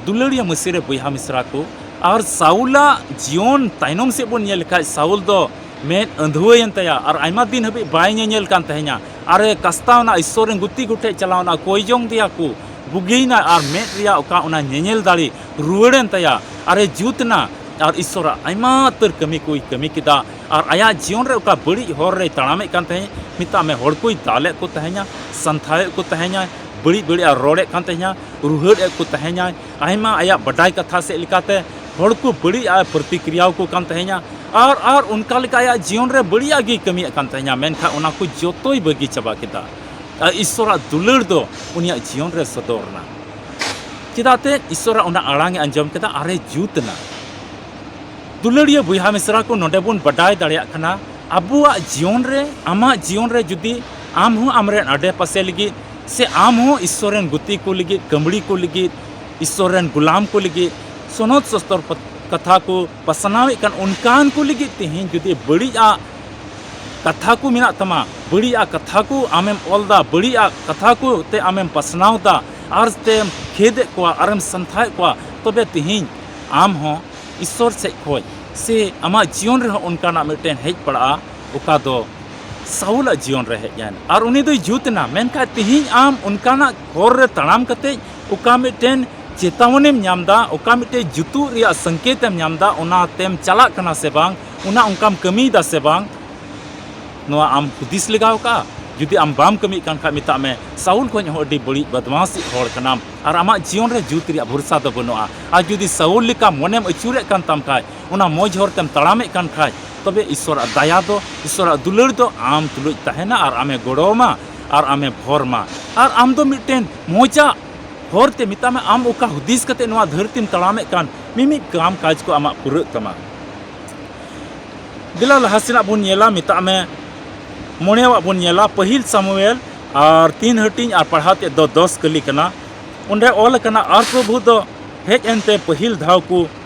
ᱫᱩᱞᱟᱹᱲᱤᱭᱟᱹ ᱢᱟᱹᱥᱤ ᱨᱮ ᱵᱚᱭᱦᱟ ᱢᱤᱥᱨᱟ ᱠᱚ, ᱟᱨ ᱥᱟᱣᱩᱞᱟᱜ ᱡᱤᱭᱚᱱ ᱛᱟᱭᱱᱚᱢ ᱥᱮᱫ ᱵᱚᱱ ᱧᱮᱞ ᱞᱮᱠᱷᱟᱡ, ᱥᱟᱣᱩᱞ ᱫᱚ ᱢᱮᱫ ᱟᱹᱸᱫᱷᱣᱟᱹᱭᱮᱱ ᱛᱟᱭᱟ ᱟᱨ ᱟᱭᱢᱟ ᱫᱤᱱ ᱦᱟᱹᱵᱤᱡ ᱵᱟᱭ ᱧᱮᱧᱮᱞ ᱠᱟᱱ ᱛᱟᱦᱮᱸᱧᱟ᱾ ᱟᱨᱮ ᱠᱟᱥᱛᱟᱣᱱᱟ, ᱤᱥᱥᱚᱨ ᱨᱮᱱ ᱜᱩᱛᱤ ᱠᱚᱴᱷᱮᱡ ᱪᱟᱞᱟᱣᱱᱟ, ᱠᱚᱭ ᱡᱚᱝ ᱫᱮᱭᱟ ᱠᱚ, ᱵᱩᱜᱤᱭᱮᱱᱟ ᱟᱨ ᱢᱮᱫ ᱨᱮᱭᱟᱜ ᱚᱠᱟ ᱚᱱᱟ ᱧᱮᱧᱮᱞ ᱫᱟᱲᱮ ᱨᱩᱣᱟᱹᱲᱮᱱ ᱛᱟᱭᱟ᱾ ᱟᱨᱮ ᱡᱩᱛ ᱮᱱᱟ ᱟᱨ ᱤᱥᱥᱚᱨᱟᱜ ᱟᱭᱢᱟ ᱩᱛᱟᱹᱨ ᱠᱟᱹᱢᱤ ᱠᱚᱭ ᱠᱟᱹᱢᱤ ᱠᱮᱫᱟ᱾ ᱟᱨ ᱟᱭᱟᱜ ᱡᱤᱭᱚᱱ ᱨᱮ ᱚᱠᱟ ᱵᱟᱹᱲᱤᱡ ᱦᱚᱨ ᱨᱮᱭ ᱛᱟᱲᱟᱢᱮᱫ ᱠᱟᱱ ᱛᱟᱦᱮᱸᱫ, ᱢᱮᱛᱟᱜ ᱢᱮ, ᱦᱚᱲ ᱠᱚᱭ ᱫᱟᱞᱮᱫ ᱠᱚ ᱛᱟᱦᱮᱸᱧᱟ, ᱥᱟᱱᱛᱷᱟᱣᱮᱫ ᱠᱚ ᱛᱟᱦᱮᱸᱧᱟ, ᱵᱟᱹᱲᱤᱡ ᱵᱟᱹᱲᱤᱡ ᱟᱜ ᱨᱚᱲᱮᱫ ᱠᱟᱱ ᱛᱟᱦᱮᱸᱧᱟ, ᱨᱩᱦᱮᱫ ᱮᱫ ᱠᱚ ᱛᱟᱦᱮᱸᱧᱟᱭ, ᱟᱭᱢᱟ ᱟᱭᱟᱜ ᱵᱟᱰᱟᱭ ᱠᱟᱛᱷᱟ ᱥᱮᱫ ᱞᱮᱠᱟᱛᱮ ᱦᱚᱲ ᱠᱚ ᱵᱟᱹᱲᱤᱡ ᱟᱜ ᱮ ᱯᱨᱚᱛᱤᱠᱨᱤᱭᱟᱣ ᱠᱚ ᱠᱟᱱ ᱛᱟᱦᱮᱸᱧᱟ᱾ ᱟᱨ, ᱟᱨ ᱚᱱᱠᱟ ᱞᱮᱠᱟ ᱟᱭᱟᱜ ᱡᱤᱭᱚᱱ ᱨᱮ ᱵᱟᱹᱲᱤᱡ ᱟᱜ ᱜᱮᱭ ᱠᱟᱹᱢᱤᱭᱮᱫ ᱠᱟᱱ ᱛᱟᱦᱮᱸᱧᱟ, ᱢᱮᱱᱠᱷᱟᱱ ᱚᱱᱟ ᱠᱚ ᱡᱚᱛᱚᱭ ᱵᱟᱹᱜᱤ ᱪᱟᱵᱟ ᱠᱮᱫᱟ᱾ ᱟᱨ ᱤᱥᱥᱚᱨᱟᱜ ᱫᱩᱞᱟᱹᱲ ᱫᱚ ᱩᱱᱤᱭᱟᱜ ᱡᱤᱭᱚᱱ ᱨᱮ ᱥᱚᱫᱚᱨ ᱮᱱᱟ᱾ ᱪᱮᱫᱟᱜ ᱛᱮ ᱤᱥᱥᱚᱨᱟᱜ ᱚᱱᱟ ᱟᱲᱟᱝ ᱮ ᱟᱸᱡᱚᱢ ᱠᱮᱫᱟ ᱟᱨᱮ ᱡᱩᱛ ᱮᱱᱟ᱾ ᱫᱩᱞᱟᱹᱲᱤᱭᱟᱹ ᱵᱚᱭᱦᱟ ᱢᱤᱥᱨᱟ ᱠᱚ, ᱱᱚᱰᱮ ᱵᱚᱱ ᱵᱟᱰᱟᱭ ᱫᱟᱲᱮᱭᱟᱜ ᱠᱟᱱᱟ, ᱟᱵᱚᱣᱟᱜ ᱡᱤᱭᱚᱱ ᱨᱮ, ᱟᱢᱟᱜ ᱡᱤᱭᱚᱱ ᱨᱮ ᱡᱩᱫᱤ ᱟᱢ ᱦᱚᱸ ᱟᱢᱨᱮᱱ ᱟᱰᱮ ᱯᱟᱥᱮ ᱞᱟᱹᱜᱤᱫ ᱥᱮ ᱟᱢ ᱦᱚᱸ ᱤᱥᱥᱚᱨ ᱨᱮᱱ ᱜᱩᱛᱤ ᱠᱚ ᱞᱟᱹᱜᱤᱫ, ᱠᱟᱹᱢᱲᱤ ᱠᱚ ᱞᱟᱹᱜᱤᱫ, ᱤᱥᱥᱚᱨ ᱨᱮᱱ ᱜᱩᱞᱟᱢ ᱠᱚ ᱞᱟᱹᱜᱤᱫ ᱥᱚᱱᱚᱛ ᱥᱚᱥᱛᱚᱨ ᱯᱟᱛ-, ᱠᱟᱛᱷᱟ ᱠᱚ ᱯᱟᱥᱱᱟᱣᱮᱫ ᱠᱟᱱ, ᱚᱱᱠᱟᱱ ᱠᱚ ᱞᱟᱹᱜᱤᱫ ᱛᱮᱦᱮᱧ ᱡᱩᱫᱤ ᱵᱟᱹᱲᱤᱡ ᱟᱜ ᱠᱟᱛᱷᱟ ᱠᱚ ᱢᱮᱱᱟᱜ ᱛᱟᱢᱟ, ᱵᱟᱹᱲᱤᱡ ᱟᱜ ᱠᱟᱛᱷᱟ ᱠᱚ ᱟᱢᱮᱢ ᱚᱞ ᱫᱟ, ᱵᱟᱹᱲᱤᱡ ᱟᱜ ᱠᱟᱛᱷᱟ ᱠᱚ ᱛᱮ ᱟᱢᱮᱢ ᱯᱟᱥᱱᱟᱣ ᱫᱟ, ᱟᱨ ᱛᱮᱢ ᱠᱷᱮᱫᱮᱫ ᱠᱚᱣᱟ, ᱟᱨᱮᱢ ᱥᱟᱱᱛᱷᱟᱭᱮᱫ ᱠᱚᱣᱟ, ᱛᱚᱵᱮ ᱛᱮᱦᱮᱧ ᱟᱢ ᱦᱚᱸ ᱤᱥᱥᱚᱨ ᱥᱮᱫ ᱠᱷᱚᱡ ᱥᱮ ᱟᱢᱟᱜ ᱡᱤᱭᱚᱱ ᱨᱮᱦᱚᱸ ᱚᱱᱠᱟᱱᱟᱜ ᱢᱤᱫᱴᱮᱱ ᱦᱮᱡ ᱯᱟᱲᱟᱜᱼᱟ, ᱚᱠᱟ ᱫᱚ ᱥᱟᱣᱩᱞᱟᱜ ᱡᱤᱭᱚᱱ ᱨᱮ ᱦᱮᱡ ᱮᱱ, ᱟᱨ ᱩᱱᱤ ᱫᱚᱭ ᱡᱩᱛ ᱮᱱᱟ᱾ ᱢᱮᱱᱠᱷᱟᱱ ᱛᱮᱦᱮᱧ ᱟᱢ ᱚᱱᱠᱟᱱᱟᱜ ᱦᱚᱨ ᱨᱮ ᱛᱟᱲᱟᱢ ᱠᱟᱛᱮ ᱚᱠᱟ ᱢᱤᱫᱴᱮᱱ ᱪᱮᱛᱟᱣᱚᱱᱤᱢ ᱧᱟᱢ ᱫᱟ, ᱚᱠᱟ ᱢᱤᱫᱴᱮᱱ ᱡᱩᱛᱩᱜ ᱨᱮᱭᱟᱜ ᱥᱚᱝᱠᱮᱛ ᱮᱢ ᱧᱟᱢ ᱫᱟ, ᱚᱱᱟ ᱛᱮᱢ ᱪᱟᱞᱟᱜ ᱠᱟᱱᱟ ᱥᱮ ᱵᱟᱝ, ᱚᱱᱟ ᱚᱱᱠᱟᱢ ᱠᱟᱹᱢᱤᱭᱮᱫᱟ ᱥᱮ ᱵᱟᱝ, ᱱᱚᱣᱟ ᱟᱢ ᱦᱩᱫᱤᱥ ᱞᱮᱜᱟᱣ ᱠᱟᱜᱼᱟ? ᱡᱩᱫᱤ ᱟᱢ ᱵᱟᱢ ᱠᱟᱹᱢᱤᱭᱮᱫ ᱠᱟᱱ ᱠᱷᱟᱡ, ᱢᱮᱛᱟᱜ ᱢᱮ, ᱥᱟᱣᱩᱞ ᱠᱷᱚᱱ ᱦᱚᱸ ᱟᱹᱰᱤ ᱵᱟᱹᱲᱤᱡ ᱵᱚᱫᱢᱟᱥᱤᱡ ᱦᱚᱲ ᱠᱟᱱᱟᱢ ᱟᱨ ᱟᱢᱟᱜ ᱡᱤᱭᱚᱱ ᱨᱮ ᱡᱩᱛ ᱨᱮᱭᱟᱜ ᱵᱷᱚᱨᱥᱟ ᱫᱚ ᱵᱟᱹᱱᱩᱜᱼᱟ᱾ ᱟᱨ ᱡᱩᱫᱤ ᱥᱟᱣᱩᱞ ᱞᱮᱠᱟ ᱢᱚᱱᱮᱢ ᱟᱹᱪᱩᱨᱮᱫ ᱠᱟᱱ ᱛᱟᱢ ᱠᱷᱟᱡ, ᱚᱱᱟ ᱢᱚᱡᱽ ᱦᱚᱨ ᱛᱮᱢ ᱛᱟᱲᱟᱢᱮᱫ ᱠᱟᱱ ᱠᱷᱟᱡ, ᱛᱚᱵᱮ ᱤᱥᱥᱚᱨᱟᱜ ᱫᱟᱭᱟ ᱫᱚ, ᱤᱥᱥᱚᱨᱟᱜ ᱫᱩᱞᱟᱹᱲ ᱫᱚ ᱟᱢ ᱛᱩᱞᱩᱡ ᱛᱟᱦᱮᱱᱟ ᱟᱨ ᱟᱢᱮ ᱜᱚᱲᱚ ᱟᱢᱟ ᱟᱨ ᱟᱢᱮ ᱵᱷᱚᱨ ᱢᱟ᱾ ᱟᱨ ᱟᱢ ᱫᱚ ᱢᱤᱫᱴᱮᱱ ᱢᱚᱡᱟᱜ ᱦᱚᱨ ᱛᱮ, ᱢᱮᱛᱟᱜ ᱢᱮ, ᱟᱢ ᱚᱠᱟ ᱦᱩᱫᱤᱥ ᱠᱟᱛᱮ ᱱᱚᱣᱟ ᱫᱷᱟᱹᱨᱛᱤᱢ ᱛᱟᱲᱟᱢᱮᱫ ᱠᱟᱱ, ᱢᱤᱢᱤᱫ ᱠᱟᱢ ᱠᱟᱡᱽ ᱠᱚ ᱟᱢᱟᱜ ᱯᱩᱨᱟᱹᱜ ᱛᱟᱢᱟ᱾ ᱫᱮᱞᱟ ᱞᱟᱦᱟ ᱥᱮᱱᱟᱜ ᱵᱚᱱ ᱧᱮᱞᱟ, ᱢᱮᱛᱟᱜ ᱢᱮ, ᱢᱚᱬᱮᱣᱟᱜ ᱵᱚᱱ ᱧᱮᱞᱟ, ᱯᱟᱹᱦᱤᱞ ᱥᱟᱢᱩᱭᱮᱞ ᱟᱨ ᱛᱤᱱ ᱦᱟᱹᱴᱤᱧ ᱟᱨ ᱯᱟᱲᱦᱟᱣ ᱛᱮᱫ ᱫᱚ ᱫᱚᱥ ᱠᱟᱹᱞᱤ ᱠᱟᱱᱟ᱾ ᱚᱸᱰᱮ ᱚᱞ ᱟᱠᱟᱱᱟ, ᱟᱨ ᱯᱨᱚᱵᱷᱩ ᱫᱚ ᱦᱮᱡ ᱮᱱᱛᱮ ᱯᱟᱹᱦᱤᱞ ᱫᱷᱟᱣ ᱠᱚ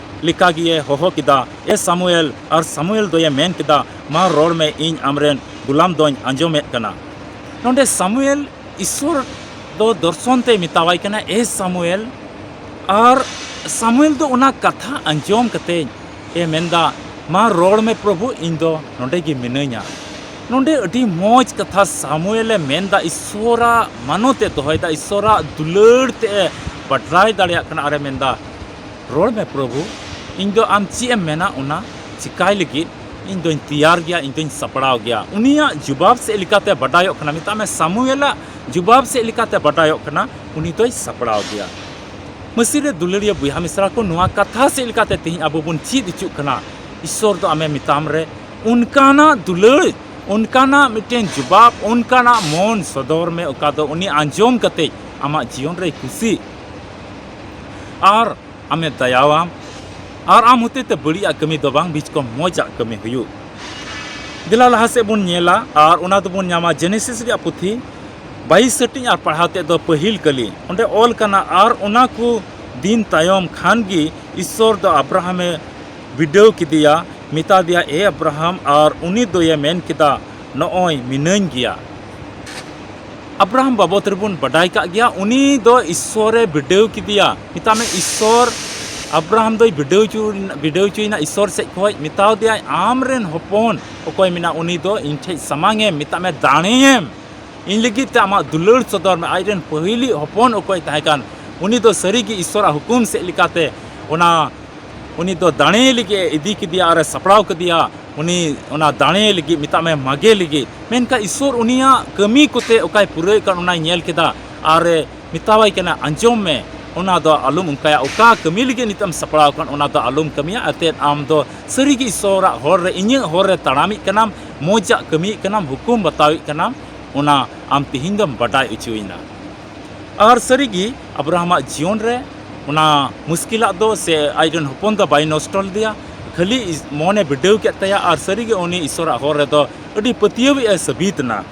ᱞᱮᱠᱟ ᱜᱮᱭᱮ ᱦᱚᱦᱚ ᱠᱮᱫᱟ, "ᱮ ᱥᱟᱢᱩᱭᱮᱞ!" ᱟᱨ ᱥᱟᱢᱩᱭᱮᱞ ᱫᱚᱭᱮ ᱢᱮᱱ ᱠᱮᱫᱟ, "ᱢᱟ ᱨᱚᱲ ᱢᱮ, ᱤᱧ ᱟᱢᱨᱮᱱ ᱜᱩᱞᱟᱢ ᱫᱚᱧ ᱟᱸᱡᱚᱢᱮᱫ ᱠᱟᱱᱟ᱾" ᱱᱚᱰᱮ ᱥᱟᱢᱩᱭᱮᱞ ᱤᱥᱥᱚᱨ ᱫᱚ ᱫᱚᱨᱥᱚᱱ ᱛᱮᱭ ᱢᱮᱛᱟᱣᱟᱭ ᱠᱟᱱᱟ, "ᱮ ᱥᱟᱢᱩᱭᱮᱞ!" ᱟᱨ ᱥᱟᱢᱩᱭᱮᱞ ᱫᱚ ᱚᱱᱟ ᱠᱟᱛᱷᱟ ᱟᱸᱡᱚᱢ ᱠᱟᱛᱮ ᱮ ᱢᱮᱱᱫᱟ, "ᱢᱟ ᱨᱚᱲ ᱢᱮ ᱯᱨᱚᱵᱷᱩ, ᱤᱧ ᱫᱚ ᱱᱚᱰᱮ ᱜᱮ ᱢᱤᱱᱟᱹᱧᱟ᱾" ᱱᱚᱰᱮ ᱟᱹᱰᱤ ᱢᱚᱡᱽ ᱠᱟᱛᱷᱟ ᱥᱟᱢᱩᱭᱮᱞ ᱮ ᱢᱮᱱᱫᱟ, ᱤᱥᱥᱚᱨᱟᱜ ᱢᱟᱱᱚᱛ ᱮ ᱫᱚᱦᱚᱭᱮᱫᱟ, ᱤᱥᱥᱚᱨᱟᱜ ᱫᱩᱞᱟᱹᱲ ᱛᱮ ᱮ ᱵᱟᱰᱨᱟᱭ ᱫᱟᱲᱮᱭᱟᱜ ᱠᱟᱱᱟ ᱟᱨ ᱮ ᱢᱮᱱᱫᱟ, "ᱨᱚᱲ ᱢᱮ ᱯᱨᱚᱵᱷᱩ, ᱤᱧ ᱫᱚ ᱟᱢ ᱪᱮᱫ ᱮᱢ ᱢᱮᱱᱟ ᱚᱱᱟ ᱪᱤᱠᱟᱭ ᱞᱟᱹᱜᱤᱫ ᱤᱧ ᱫᱚᱧ ᱛᱮᱭᱟᱨ ᱜᱮᱭᱟ, ᱤᱧ ᱫᱚᱧ ᱥᱟᱯᱲᱟᱣ ᱜᱮᱭᱟ᱾" ᱩᱱᱤᱭᱟᱜ ᱡᱩᱵᱟᱵ ᱥᱮᱫ ᱞᱮᱠᱟᱛᱮ ᱵᱟᱰᱟᱭᱚᱜ ᱠᱟᱱᱟ, ᱢᱮᱛᱟᱜ ᱢᱮ ᱥᱟᱢᱩᱭᱮᱞᱟᱜ ᱡᱩᱵᱟᱵ ᱥᱮᱫ ᱞᱮᱠᱟᱛᱮ ᱵᱟᱰᱟᱭᱚᱜ ᱠᱟᱱᱟ, ᱩᱱᱤ ᱫᱚᱭ ᱥᱟᱯᱲᱟᱣ ᱜᱮᱭᱟ᱾ ᱢᱟᱹᱥᱤ ᱨᱮ ᱫᱩᱞᱟᱹᱲᱤᱭᱟᱹ ᱵᱚᱭᱦᱟ ᱢᱤᱥᱨᱟ ᱠᱚ, ᱱᱚᱣᱟ ᱠᱟᱛᱷᱟ ᱥᱮᱫ ᱞᱮᱠᱟᱛᱮ ᱛᱮᱦᱮᱧ ᱟᱵᱚ ᱵᱚᱱ ᱪᱮᱫ ᱦᱚᱪᱚᱜ ᱠᱟᱱᱟ, ᱤᱥᱥᱚᱨ ᱫᱚ ᱟᱢᱮ ᱢᱮᱛᱟᱢ ᱨᱮ ᱚᱱᱠᱟᱱᱟᱜ ᱫᱩᱞᱟᱹᱲ, ᱚᱱᱠᱟᱱᱟᱜ ᱢᱤᱫᱴᱮᱱ ᱡᱩᱵᱟᱵ, ᱚᱱᱠᱟᱱᱟᱜ ᱢᱚᱱ ᱥᱚᱫᱚᱨ ᱢᱮ, ᱚᱠᱟ ᱫᱚ ᱩᱱᱤ ᱟᱸᱡᱚᱢ ᱠᱟᱛᱮ ᱟᱢᱟᱜ ᱡᱤᱭᱚᱱ ᱨᱮᱭ ᱠᱩᱥᱤ ᱟᱨ ᱟᱢᱮ ᱫᱟᱭᱟᱣᱟᱢ ᱟᱨ ᱟᱢ ᱦᱚᱛᱮ ᱛᱮ ᱵᱟᱹᱲᱤᱡᱟᱜ ᱠᱟᱹᱢᱤ ᱫᱚ ᱵᱟᱝ, ᱵᱤᱪᱠᱚᱢ ᱢᱚᱡᱟᱜ ᱠᱟᱹᱢᱤ ᱦᱩᱭᱩᱜ᱾ ᱫᱮᱞᱟ ᱞᱟᱦᱟ ᱥᱮᱫ ᱵᱚᱱ ᱧᱮᱞᱟ ᱟᱨ ᱚᱱᱟ ᱫᱚᱵᱚᱱ ᱧᱟᱢᱟ ᱡᱮᱱᱮᱥᱤᱥ ᱨᱮᱭᱟᱜ ᱯᱩᱛᱷᱤ ᱵᱟᱭᱤᱥ ᱦᱟᱹᱴᱤᱧ ᱟᱨ ᱯᱟᱲᱦᱟᱣ ᱛᱮᱫ ᱫᱚ ᱯᱟᱹᱦᱤᱞ ᱠᱟᱹᱞᱤ᱾ ᱚᱸᱰᱮ ᱚᱞ ᱠᱟᱱᱟ, ᱟᱨ ᱚᱱᱟ ᱠᱚ ᱫᱤᱱ ᱛᱟᱭᱚᱢ ᱠᱷᱟᱱ ᱜᱮ ᱤᱥᱥᱚᱨ ᱫᱚ ᱟᱵᱨᱟᱦᱟᱢᱮ ᱵᱤᱰᱟᱹᱣ ᱠᱮᱫᱮᱭᱟ, ᱢᱮᱛᱟ ᱫᱮᱭᱟ, "ᱮ ᱟᱵᱨᱟᱦᱟᱢ", ᱟᱨ ᱩᱱᱤ ᱫᱚᱭᱮ ᱢᱮᱱ ᱠᱮᱫᱟ, "ᱱᱚᱜᱼᱚᱭ ᱢᱤᱱᱟᱹᱧ ᱜᱮᱭᱟ᱾" ᱟᱵᱨᱟᱦᱟᱢ ᱵᱟᱵᱚᱫ ᱨᱮᱵᱚᱱ ᱵᱟᱰᱟᱭ ᱠᱟᱜ ᱜᱮᱭᱟ, ᱩᱱᱤ ᱫᱚ ᱤᱥᱥᱚᱨᱮ ᱵᱤᱰᱟᱹᱣ ᱠᱮᱫᱮᱭᱟ᱾ ᱢᱮᱛᱟᱜ ᱢᱮ, ᱤᱥᱥᱚᱨ ᱟᱵᱨᱟᱦᱟᱢ ᱫᱚᱭ ᱵᱤᱰᱟᱹᱣ ᱦᱚᱪᱚ-, ᱵᱤᱰᱟᱹᱣ ᱦᱚᱪᱚᱭᱮᱱᱟ ᱤᱥᱥᱚᱨ ᱥᱮᱫ ᱠᱷᱚᱱ, ᱢᱮᱛᱟᱣ ᱫᱮᱭᱟᱭ, "ᱟᱢ ᱨᱮᱱ ᱦᱚᱯᱚᱱ ᱚᱠᱚᱭ ᱢᱮᱱᱟᱜ, ᱩᱱᱤ ᱫᱚ ᱤᱧ ᱴᱷᱮᱡ ᱥᱟᱢᱟᱝ ᱮᱢ, ᱢᱮᱛᱟᱜ ᱢᱮ, ᱫᱟᱲᱮᱭᱮᱢ, ᱤᱧ ᱞᱟᱹᱜᱤᱫ ᱛᱮ ᱟᱢᱟᱜ ᱫᱩᱞᱟᱹᱲ ᱥᱚᱫᱚᱨ ᱢᱮ᱾" ᱟᱡ ᱨᱮᱱ ᱯᱟᱹᱦᱤᱞᱤᱡ ᱦᱚᱯᱚᱱ ᱚᱠᱚᱭ ᱛᱟᱦᱮᱸ ᱠᱟᱱ, ᱩᱱᱤ ᱫᱚ ᱥᱟᱹᱨᱤ ᱜᱮ ᱤᱥᱥᱚᱨᱟᱜ ᱦᱩᱠᱩᱢ ᱥᱮᱫ ᱞᱮᱠᱟᱛᱮ ᱚᱱᱟ ᱩᱱᱤ ᱫᱚ ᱫᱟᱲᱮ ᱞᱟᱹᱜᱤᱫ ᱮ ᱤᱫᱤ ᱠᱮᱫᱮᱭᱟ ᱟᱨ ᱮ ᱥᱟᱯᱲᱟᱣ ᱠᱮᱫᱮᱭᱟ, ᱩᱱᱤ ᱚᱱᱟ ᱫᱟᱲᱮ ᱞᱟᱹᱜᱤᱫ, ᱢᱮᱛᱟᱜ ᱢᱮ, ᱢᱟᱜᱮ ᱞᱟᱹᱜᱤᱫ᱾ ᱢᱮᱱᱠᱷᱟᱱ ᱤᱥᱥᱚᱨ ᱩᱱᱤᱭᱟᱜ ᱠᱟᱹᱢᱤ ᱠᱚᱛᱮ ᱚᱠᱟᱭ ᱯᱩᱨᱟᱹᱣᱮᱫ ᱠᱟᱱ, ᱚᱱᱟᱭ ᱧᱮᱞ ᱠᱮᱫᱟ ᱟᱨ ᱮ ᱢᱮᱛᱟᱣᱟᱭ ᱠᱟᱱᱟ, "ᱟᱸᱡᱚᱢ ᱢᱮ, ᱚᱱᱟ ᱫᱚ ᱟᱞᱚᱢ ᱚᱱᱠᱟᱭᱟ᱾ ᱚᱠᱟ ᱠᱟᱹᱢᱤ ᱞᱟᱹᱜᱤᱫ ᱱᱤᱛᱚᱜ ᱮᱢ ᱥᱟᱯᱲᱟᱣ ᱟᱠᱟᱱ, ᱚᱱᱟ ᱫᱚ ᱟᱞᱚᱢ ᱠᱟᱹᱢᱤᱭᱟ᱾ ᱮᱱᱛᱮᱫ ᱟᱢ ᱫᱚ ᱥᱟᱹᱨᱤᱜᱮ ᱤᱥᱚᱨᱟᱜ ᱦᱚᱨ ᱨᱮ, ᱤᱧᱟᱹᱜ ᱦᱚᱨ ᱨᱮ ᱛᱟᱲᱟᱢᱤᱡ ᱠᱟᱱᱟᱢ, ᱢᱚᱡᱟᱜ ᱠᱟᱹᱢᱤᱭᱮᱫ ᱠᱟᱱᱟᱢ, ᱦᱩᱠᱩᱢ ᱵᱟᱛᱟᱣᱮᱫ ᱠᱟᱱᱟᱢ, ᱚᱱᱟ ᱟᱢ ᱛᱮᱦᱮᱧ ᱫᱚᱢ ᱵᱟᱰᱟᱭ ᱦᱚᱪᱚᱭᱮᱱᱟ᱾ ᱟᱨ ᱥᱟᱹᱨᱤᱜᱮ ᱟᱵᱨᱟᱦᱟᱢᱟᱜ ᱡᱤᱭᱚᱱ ᱨᱮ ᱚᱱᱟ ᱢᱩᱥᱠᱤᱞᱟᱜ ᱫᱚ ᱥᱮ ᱟᱡ ᱨᱮᱱ ᱦᱚᱯᱚᱱ ᱫᱚ ᱵᱟᱭ ᱱᱚᱥᱴᱚ ᱞᱮᱫᱮᱭᱟ, ᱠᱷᱟᱹᱞᱤ ᱢᱚᱱᱮ ᱵᱤᱰᱟᱹᱣ ᱠᱮᱫ ᱛᱟᱭᱟ᱾ ᱟᱨ ᱥᱟᱹᱨᱤᱜᱮ ᱩᱱᱤ ᱤᱥᱚᱨᱟᱜ ᱦᱚᱨ ᱨᱮᱫᱚ ᱟᱹᱰᱤ ᱯᱟᱹᱛᱭᱟᱹᱣᱤᱡ ᱮ ᱥᱟᱹᱵᱤᱛ ᱮᱱᱟ᱾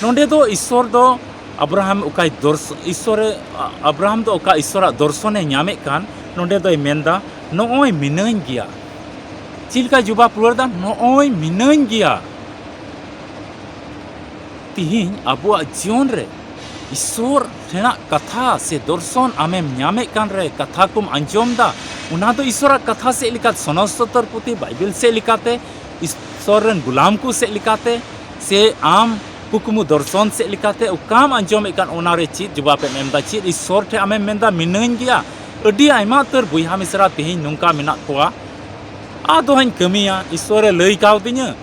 ᱱᱚᱰᱮ ᱫᱚ ᱤᱥᱚᱨ ᱫᱚ ᱟᱵᱨᱟᱦᱟᱢ ᱚᱠᱟᱭ ᱫᱚᱨᱥ-, ᱤᱥᱚᱨᱮ, ᱟᱵᱨᱟᱦᱟᱢ ᱫᱚ ᱚᱠᱟ ᱤᱥᱚᱨᱟᱜ ᱫᱚᱨᱥᱚᱱᱮ ᱧᱟᱢᱮᱫ ᱠᱟᱱ, ᱱᱚᱰᱮ ᱫᱚᱭ ᱢᱮᱱᱫᱟ, "ᱱᱚᱜᱼᱚᱭ ᱢᱤᱱᱟᱹᱧ ᱜᱮᱭᱟ᱾" ᱪᱮᱫ ᱞᱮᱠᱟᱭ ᱡᱚᱵᱟᱵ ᱨᱩᱣᱟᱹᱲ ᱫᱟ? "ᱱᱚᱜᱼᱚᱭ ᱢᱤᱱᱟᱹᱧ ᱜᱮᱭᱟ᱾" ᱛᱤᱦᱤᱧ ᱟᱵᱚᱣᱟᱜ ᱡᱤᱭᱚᱱ ᱨᱮ ᱤᱥᱚᱨ ᱴᱷᱮᱱᱟᱜ ᱠᱟᱛᱷᱟ ᱥᱮ ᱫᱚᱨᱥᱚᱱ ᱟᱢᱮᱢ ᱧᱟᱢᱮᱫ ᱠᱟᱱ ᱨᱮ, ᱠᱟᱛᱷᱟ ᱠᱚᱢ ᱟᱸᱡᱚᱢ ᱫᱟ, ᱚᱱᱟ ᱫᱚ ᱤᱥᱚᱨᱟᱜ ᱠᱟᱛᱷᱟ ᱥᱮᱫ ᱞᱮᱠᱟᱛᱮ, ᱥᱚᱱᱚᱛ ᱥᱚᱛᱚᱨ ᱯᱩᱛᱷᱤ ᱵᱟᱭᱵᱮᱞ ᱥᱮᱫ ᱞᱮᱠᱟᱛᱮ, ᱤᱥᱚᱨ ᱨᱮᱱ ᱜᱩᱞᱟᱢ ᱠᱚ ᱥᱮᱫ ᱞᱮᱠᱟᱛᱮ, ᱥᱮ ᱟᱢ ᱠᱩᱠᱢᱩ ᱫᱚᱨᱥᱚᱱ ᱥᱮᱫ ᱞᱮᱠᱟᱛᱮ ᱚᱠᱟᱢ ᱟᱸᱡᱚᱢᱮᱫ ᱠᱟᱱ, ᱚᱱᱟ ᱨᱮ ᱪᱮᱫ ᱡᱚᱵᱟᱵ ᱮᱢ ᱮᱢ ᱫᱟ? ᱪᱮᱫ ᱤᱥᱚᱨ ᱴᱷᱮᱱ ᱟᱢᱮᱢ ᱢᱮᱱᱫᱟ, "ᱢᱤᱱᱟᱹᱧ ᱜᱮᱭᱟ"? ᱟᱹᱰᱤ ᱟᱭᱢᱟ ᱩᱛᱟᱹᱨ ᱵᱚᱭᱦᱟ ᱢᱤᱥᱨᱟ ᱛᱤᱦᱤᱧ ᱱᱚᱝᱠᱟ ᱢᱮᱱᱟᱜ ᱠᱚᱣᱟ, "ᱟᱫᱚ ᱦᱟᱸᱧ ᱠᱟᱹᱢᱤᱭᱟ, ᱤᱥᱚᱨᱮ ᱞᱟᱹᱭ ᱠᱟᱣᱫᱤᱧᱟᱹ,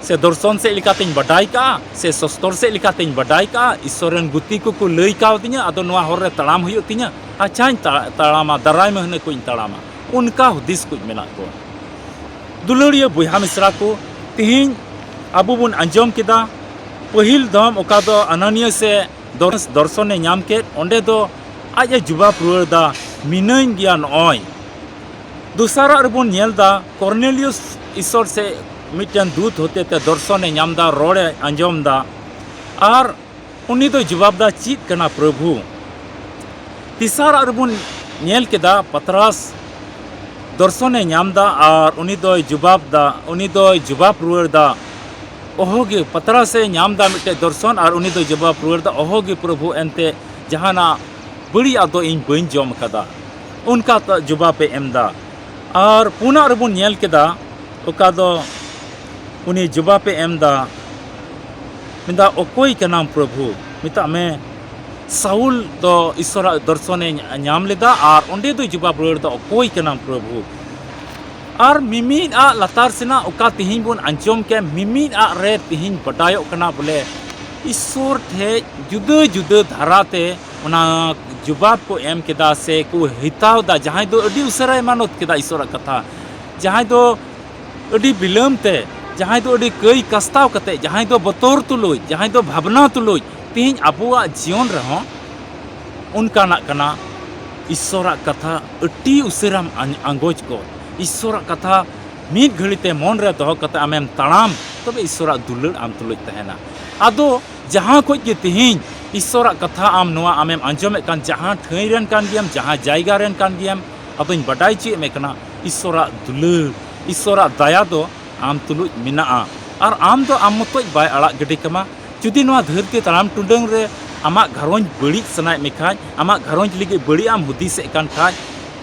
ᱥᱮ ᱫᱚᱨᱥᱚᱱ ᱥᱮᱫ ᱞᱮᱠᱟᱛᱮᱧ ᱵᱟᱰᱟᱭ ᱠᱟᱜᱼᱟ, ᱥᱮ ᱥᱚᱥᱛᱚᱨ ᱥᱮᱫ ᱞᱮᱠᱟᱛᱮᱧ ᱵᱟᱰᱟᱭ ᱠᱟᱜᱼᱟ, ᱤᱥᱚᱨ ᱨᱮᱱ ᱜᱩᱛᱤ ᱠᱚᱠᱚ ᱞᱟᱹᱭ ᱠᱟᱣᱫᱤᱧᱟᱹ, ᱟᱫᱚ ᱱᱚᱣᱟ ᱦᱚᱨ ᱨᱮ ᱛᱟᱲᱟᱢ ᱦᱩᱭᱩᱜ ᱛᱤᱧᱟᱹ, ᱟᱪᱪᱷᱟᱧ ᱛᱟ-, ᱛᱟᱲᱟᱢᱟ, ᱫᱟᱨᱟᱭ ᱢᱟᱹᱦᱱᱟᱹ ᱠᱷᱚᱱ ᱤᱧ ᱛᱟᱲᱟᱢᱟ", ᱚᱱᱠᱟ ᱦᱩᱫᱤᱥ ᱠᱚ ᱢᱮᱱᱟᱜ ᱠᱚᱣᱟ᱾ ᱫᱩᱞᱟᱹᱲᱤᱭᱟᱹ ᱵᱚᱭᱦᱟ ᱢᱤᱥᱨᱟ ᱠᱚ, ᱛᱤᱦᱤᱧ ᱟᱵᱚ ᱵᱚᱱ ᱟᱸᱡᱚᱢ ᱠᱮᱫᱟ, ᱯᱟᱹᱦᱤᱞ ᱫᱚᱢ ᱚᱠᱟ ᱫᱚ ᱟᱱᱟᱱᱤᱭᱟᱹ ᱥᱮ ᱫᱚᱨ-, ᱫᱚᱨᱥᱚᱱᱮ ᱧᱟᱢ ᱠᱮᱫ, ᱚᱸᱰᱮ ᱫᱚ ᱟᱡ ᱮ ᱡᱚᱵᱟᱵ ᱨᱩᱣᱟᱹᱲ ᱫᱟ, "ᱢᱤᱱᱟᱹᱧ ᱜᱮᱭᱟ ᱱᱚᱜᱼᱚᱭ᱾" ᱫᱚᱥᱟᱨᱟᱜ ᱨᱮᱵᱚᱱ ᱧᱮᱞ ᱫᱟ, ᱠᱚᱨᱱᱮᱞᱤᱭᱚᱥ ᱤᱥᱚᱨ ᱥᱮ ᱢᱤᱫᱴᱮᱱ ᱫᱩᱛ ᱦᱚᱛᱮᱛᱮ ᱫᱚᱨᱥᱚᱱᱮ ᱧᱟᱢ ᱫᱟ, ᱨᱚᱲᱮ ᱟᱸᱡᱚᱢ ᱫᱟ, ᱟᱨ ᱩᱱᱤ ᱫᱚᱭ ᱡᱚᱵᱟᱵ ᱫᱟ, "ᱪᱮᱫ ᱠᱟᱱᱟ ᱯᱨᱚᱵᱷᱩ?" ᱛᱮᱥᱟᱨᱟᱜ ᱨᱮᱵᱚᱱ ᱧᱮᱞ ᱠᱮᱫᱟ, ᱯᱟᱛᱨᱟᱥ ᱫᱚᱨᱥᱚᱱᱮ ᱧᱟᱢ ᱫᱟ ᱟᱨ ᱩᱱᱤ ᱫᱚᱭ ᱡᱚᱵᱟᱵ ᱫᱟ, ᱩᱱᱤ ᱫᱚᱭ ᱡᱚᱵᱟᱵ ᱨᱩᱣᱟᱹᱲ ᱫᱟ, "ᱚᱦᱚᱜᱮ", ᱯᱟᱛᱨᱟᱥᱮ ᱧᱟᱢ ᱫᱟ ᱢᱤᱫᱴᱮᱡ ᱫᱚᱨᱥᱚᱱ ᱟᱨ ᱩᱱᱤ ᱫᱚᱭ ᱡᱚᱵᱟᱵ ᱨᱩᱣᱟᱹᱲ ᱫᱟ, "ᱚᱦᱚᱜᱮ ᱯᱨᱚᱵᱷᱩ, ᱮᱱᱛᱮ ᱡᱟᱦᱟᱱᱟᱜ ᱵᱟᱹᱲᱤᱡᱟᱜ ᱫᱚ ᱤᱧ ᱵᱟᱹᱧ ᱡᱚᱢ ᱠᱟᱫᱟ", ᱚᱱᱠᱟ ᱛᱟ-, ᱡᱚᱵᱟᱵᱮ ᱮᱢ ᱫᱟ᱾ ᱟᱨ ᱯᱩᱱᱟᱜ ᱨᱮᱵᱚᱱ ᱧᱮᱞ ᱠᱮᱫᱟ, ᱚᱠᱟ ᱫᱚ ᱩᱱᱤ ᱡᱚᱵᱟᱵᱮ ᱮᱢ ᱫᱟ, ᱢᱮᱱᱫᱟ, "ᱚᱠᱚᱭ ᱠᱟᱱᱟᱢ ᱯᱨᱚᱵᱷᱩ?" ᱢᱮᱛᱟᱜ ᱢᱮ, ᱥᱟᱩᱞ ᱫᱚ ᱤᱥᱚᱨᱟᱜ ᱫᱚᱨᱥᱚᱱᱮ ᱧᱟ-, ᱧᱟᱢ ᱞᱮᱫᱟ ᱟᱨ ᱚᱸᱰᱮ ᱫᱚᱭ ᱡᱚᱵᱟᱵ ᱨᱩᱣᱟᱹᱲ ᱫᱟ, "ᱚᱠᱚᱭ ᱠᱟᱱᱟᱢ ᱯᱨᱚᱵᱷᱩ?" ᱟᱨ ᱢᱤᱢᱤᱫ ᱟᱜ ᱞᱟᱛᱟᱨ ᱥᱮᱱᱟᱜ ᱚᱠᱟ ᱛᱮᱦᱮᱧ ᱵᱚᱱ ᱟᱸᱡᱚᱢ ᱠᱮᱫ, ᱢᱤᱢᱤᱫ ᱟᱜ ᱨᱮ ᱛᱮᱦᱮᱧ ᱵᱟᱰᱟᱭᱚᱜ ᱠᱟᱱᱟ ᱵᱚᱞᱮ ᱤᱥᱚᱨ ᱴᱷᱮᱡ ᱡᱩᱫᱟᱹ ᱡᱩᱫᱟᱹ ᱫᱷᱟᱨᱟᱛᱮ ᱚᱱᱟ ᱡᱩᱵᱟᱵ ᱠᱚ ᱮᱢ ᱠᱮᱫᱟ ᱥᱮ ᱠᱚ ᱦᱟᱛᱟᱣ ᱮᱫᱟ, ᱡᱟᱦᱟᱸᱭ ᱫᱚ ᱟᱹᱰᱤ ᱩᱥᱟᱹᱨᱟᱭ ᱢᱟᱱᱚᱛ ᱠᱮᱫᱟ ᱤᱥᱚᱨᱟᱜ ᱠᱟᱛᱷᱟ, ᱡᱟᱦᱟᱸᱭ ᱫᱚ ᱟᱹᱰᱤ ᱵᱤᱞᱚᱢ ᱛᱮ, ᱡᱟᱦᱟᱸᱭ ᱫᱚ ᱟᱹᱰᱤ ᱠᱟᱹᱭ ᱠᱟᱥᱛᱟᱣ ᱠᱟᱛᱮ, ᱡᱟᱦᱟᱸᱭ ᱫᱚ ᱵᱚᱛᱚᱨ ᱛᱩᱞᱩᱡ, ᱡᱟᱦᱟᱸᱭ ᱫᱚ ᱵᱷᱟᱵᱽᱱᱟ ᱛᱩᱞᱩᱡ, ᱛᱮᱦᱮᱧ ᱟᱵᱚᱣᱟᱜ ᱡᱤᱭᱚᱱ ᱨᱮᱦᱚᱸ ᱚᱱᱠᱟᱱᱟᱜ ᱠᱟᱱᱟ᱾ ᱤᱥᱚᱨᱟᱜ ᱠᱟᱛᱷᱟ ᱟᱹᱰᱤ ᱩᱥᱟᱹᱨᱟᱢ ᱟᱧ- ᱟᱸᱜᱚᱪ ᱠᱚ, ᱤᱥᱚᱨᱟᱜ ᱠᱟᱛᱷᱟ ᱢᱤᱫ ᱜᱷᱟᱹᱲᱤ ᱛᱮ ᱢᱚᱱ ᱨᱮ ᱫᱚᱦᱚ ᱠᱟᱛᱮ ᱟᱢᱮᱢ ᱛᱟᱲᱟᱢ, ᱛᱚᱵᱮ ᱤᱥᱚᱨᱟᱜ ᱫᱩᱞᱟᱹᱲ ᱟᱢ ᱛᱩᱞᱩᱡ ᱛᱟᱦᱮᱱᱟ᱾ ᱟᱫᱚ ᱡᱟᱦᱟᱸ ᱠᱷᱚᱡ ᱜᱮ ᱛᱮᱦᱮᱧ ᱤᱥᱚᱨᱟᱜ ᱠᱟᱛᱷᱟ ᱟᱢ ᱱᱚᱣᱟ ᱟᱢᱮᱢ ᱟᱸᱡᱚᱢᱮᱫ ᱠᱟᱱ, ᱡᱟᱦᱟᱸ ᱴᱷᱟᱹᱭ ᱨᱮᱱ ᱠᱟᱱ ᱜᱮᱭᱟᱢ, ᱡᱟᱦᱟᱸ ᱡᱟᱭᱜᱟ ᱨᱮᱱ ᱠᱟᱱ ᱜᱮᱭᱟᱢ, ᱟᱫᱚᱧ ᱵᱟᱰᱟᱭ ᱦᱚᱪᱚᱭᱮᱫ ᱢᱮ ᱠᱟᱱᱟ, ᱤᱥᱚᱨᱟᱜ ᱫᱩᱞᱟᱹᱲ, ᱤᱥᱚᱨᱟᱜ ᱫᱟᱭᱟ ᱫᱚ ᱟᱢ ᱛᱩᱞᱩᱡ ᱢᱮᱱᱟᱜᱼᱟ᱾ ᱟᱨ ᱟᱢ ᱫᱚ ᱟᱢ ᱢᱚᱛᱚᱡ ᱵᱟᱭ ᱟᱲᱟᱜ ᱜᱤᱰᱤ ᱠᱟᱢᱟ᱾ ᱡᱩᱫᱤ ᱱᱚᱣᱟ ᱫᱷᱟᱹᱨᱛᱤ ᱛᱟᱲᱟᱢ ᱴᱩᱰᱟᱹᱝ ᱨᱮ ᱟᱢᱟᱜ ᱜᱷᱟᱨᱚᱸᱡᱽ ᱵᱟᱹᱲᱤᱡ ᱥᱟᱱᱟᱭᱮᱫ ᱢᱮ ᱠᱷᱟᱡ, ᱟᱢᱟᱜ ᱜᱷᱟᱨᱚᱸᱡᱽ ᱞᱟᱹᱜᱤᱫ ᱵᱟᱹᱲᱤᱡ ᱮᱢ ᱦᱩᱫᱤᱥᱮᱫ ᱠᱟᱱ ᱠᱷᱟᱡ,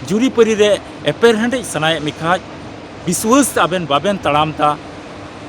ᱡᱩᱨᱤᱯᱟᱹᱨᱤ ᱨᱮ ᱮᱯᱮᱨ ᱦᱮᱸᱰᱮᱡ ᱥᱟᱱᱟᱭᱮᱫ ᱢᱮ ᱠᱷᱟᱡ, ᱵᱤᱥᱣᱟᱹᱥ ᱛᱮ ᱟᱵᱮᱱ ᱵᱟᱵᱮᱱ ᱛᱟᱲᱟᱢ ᱫᱟ,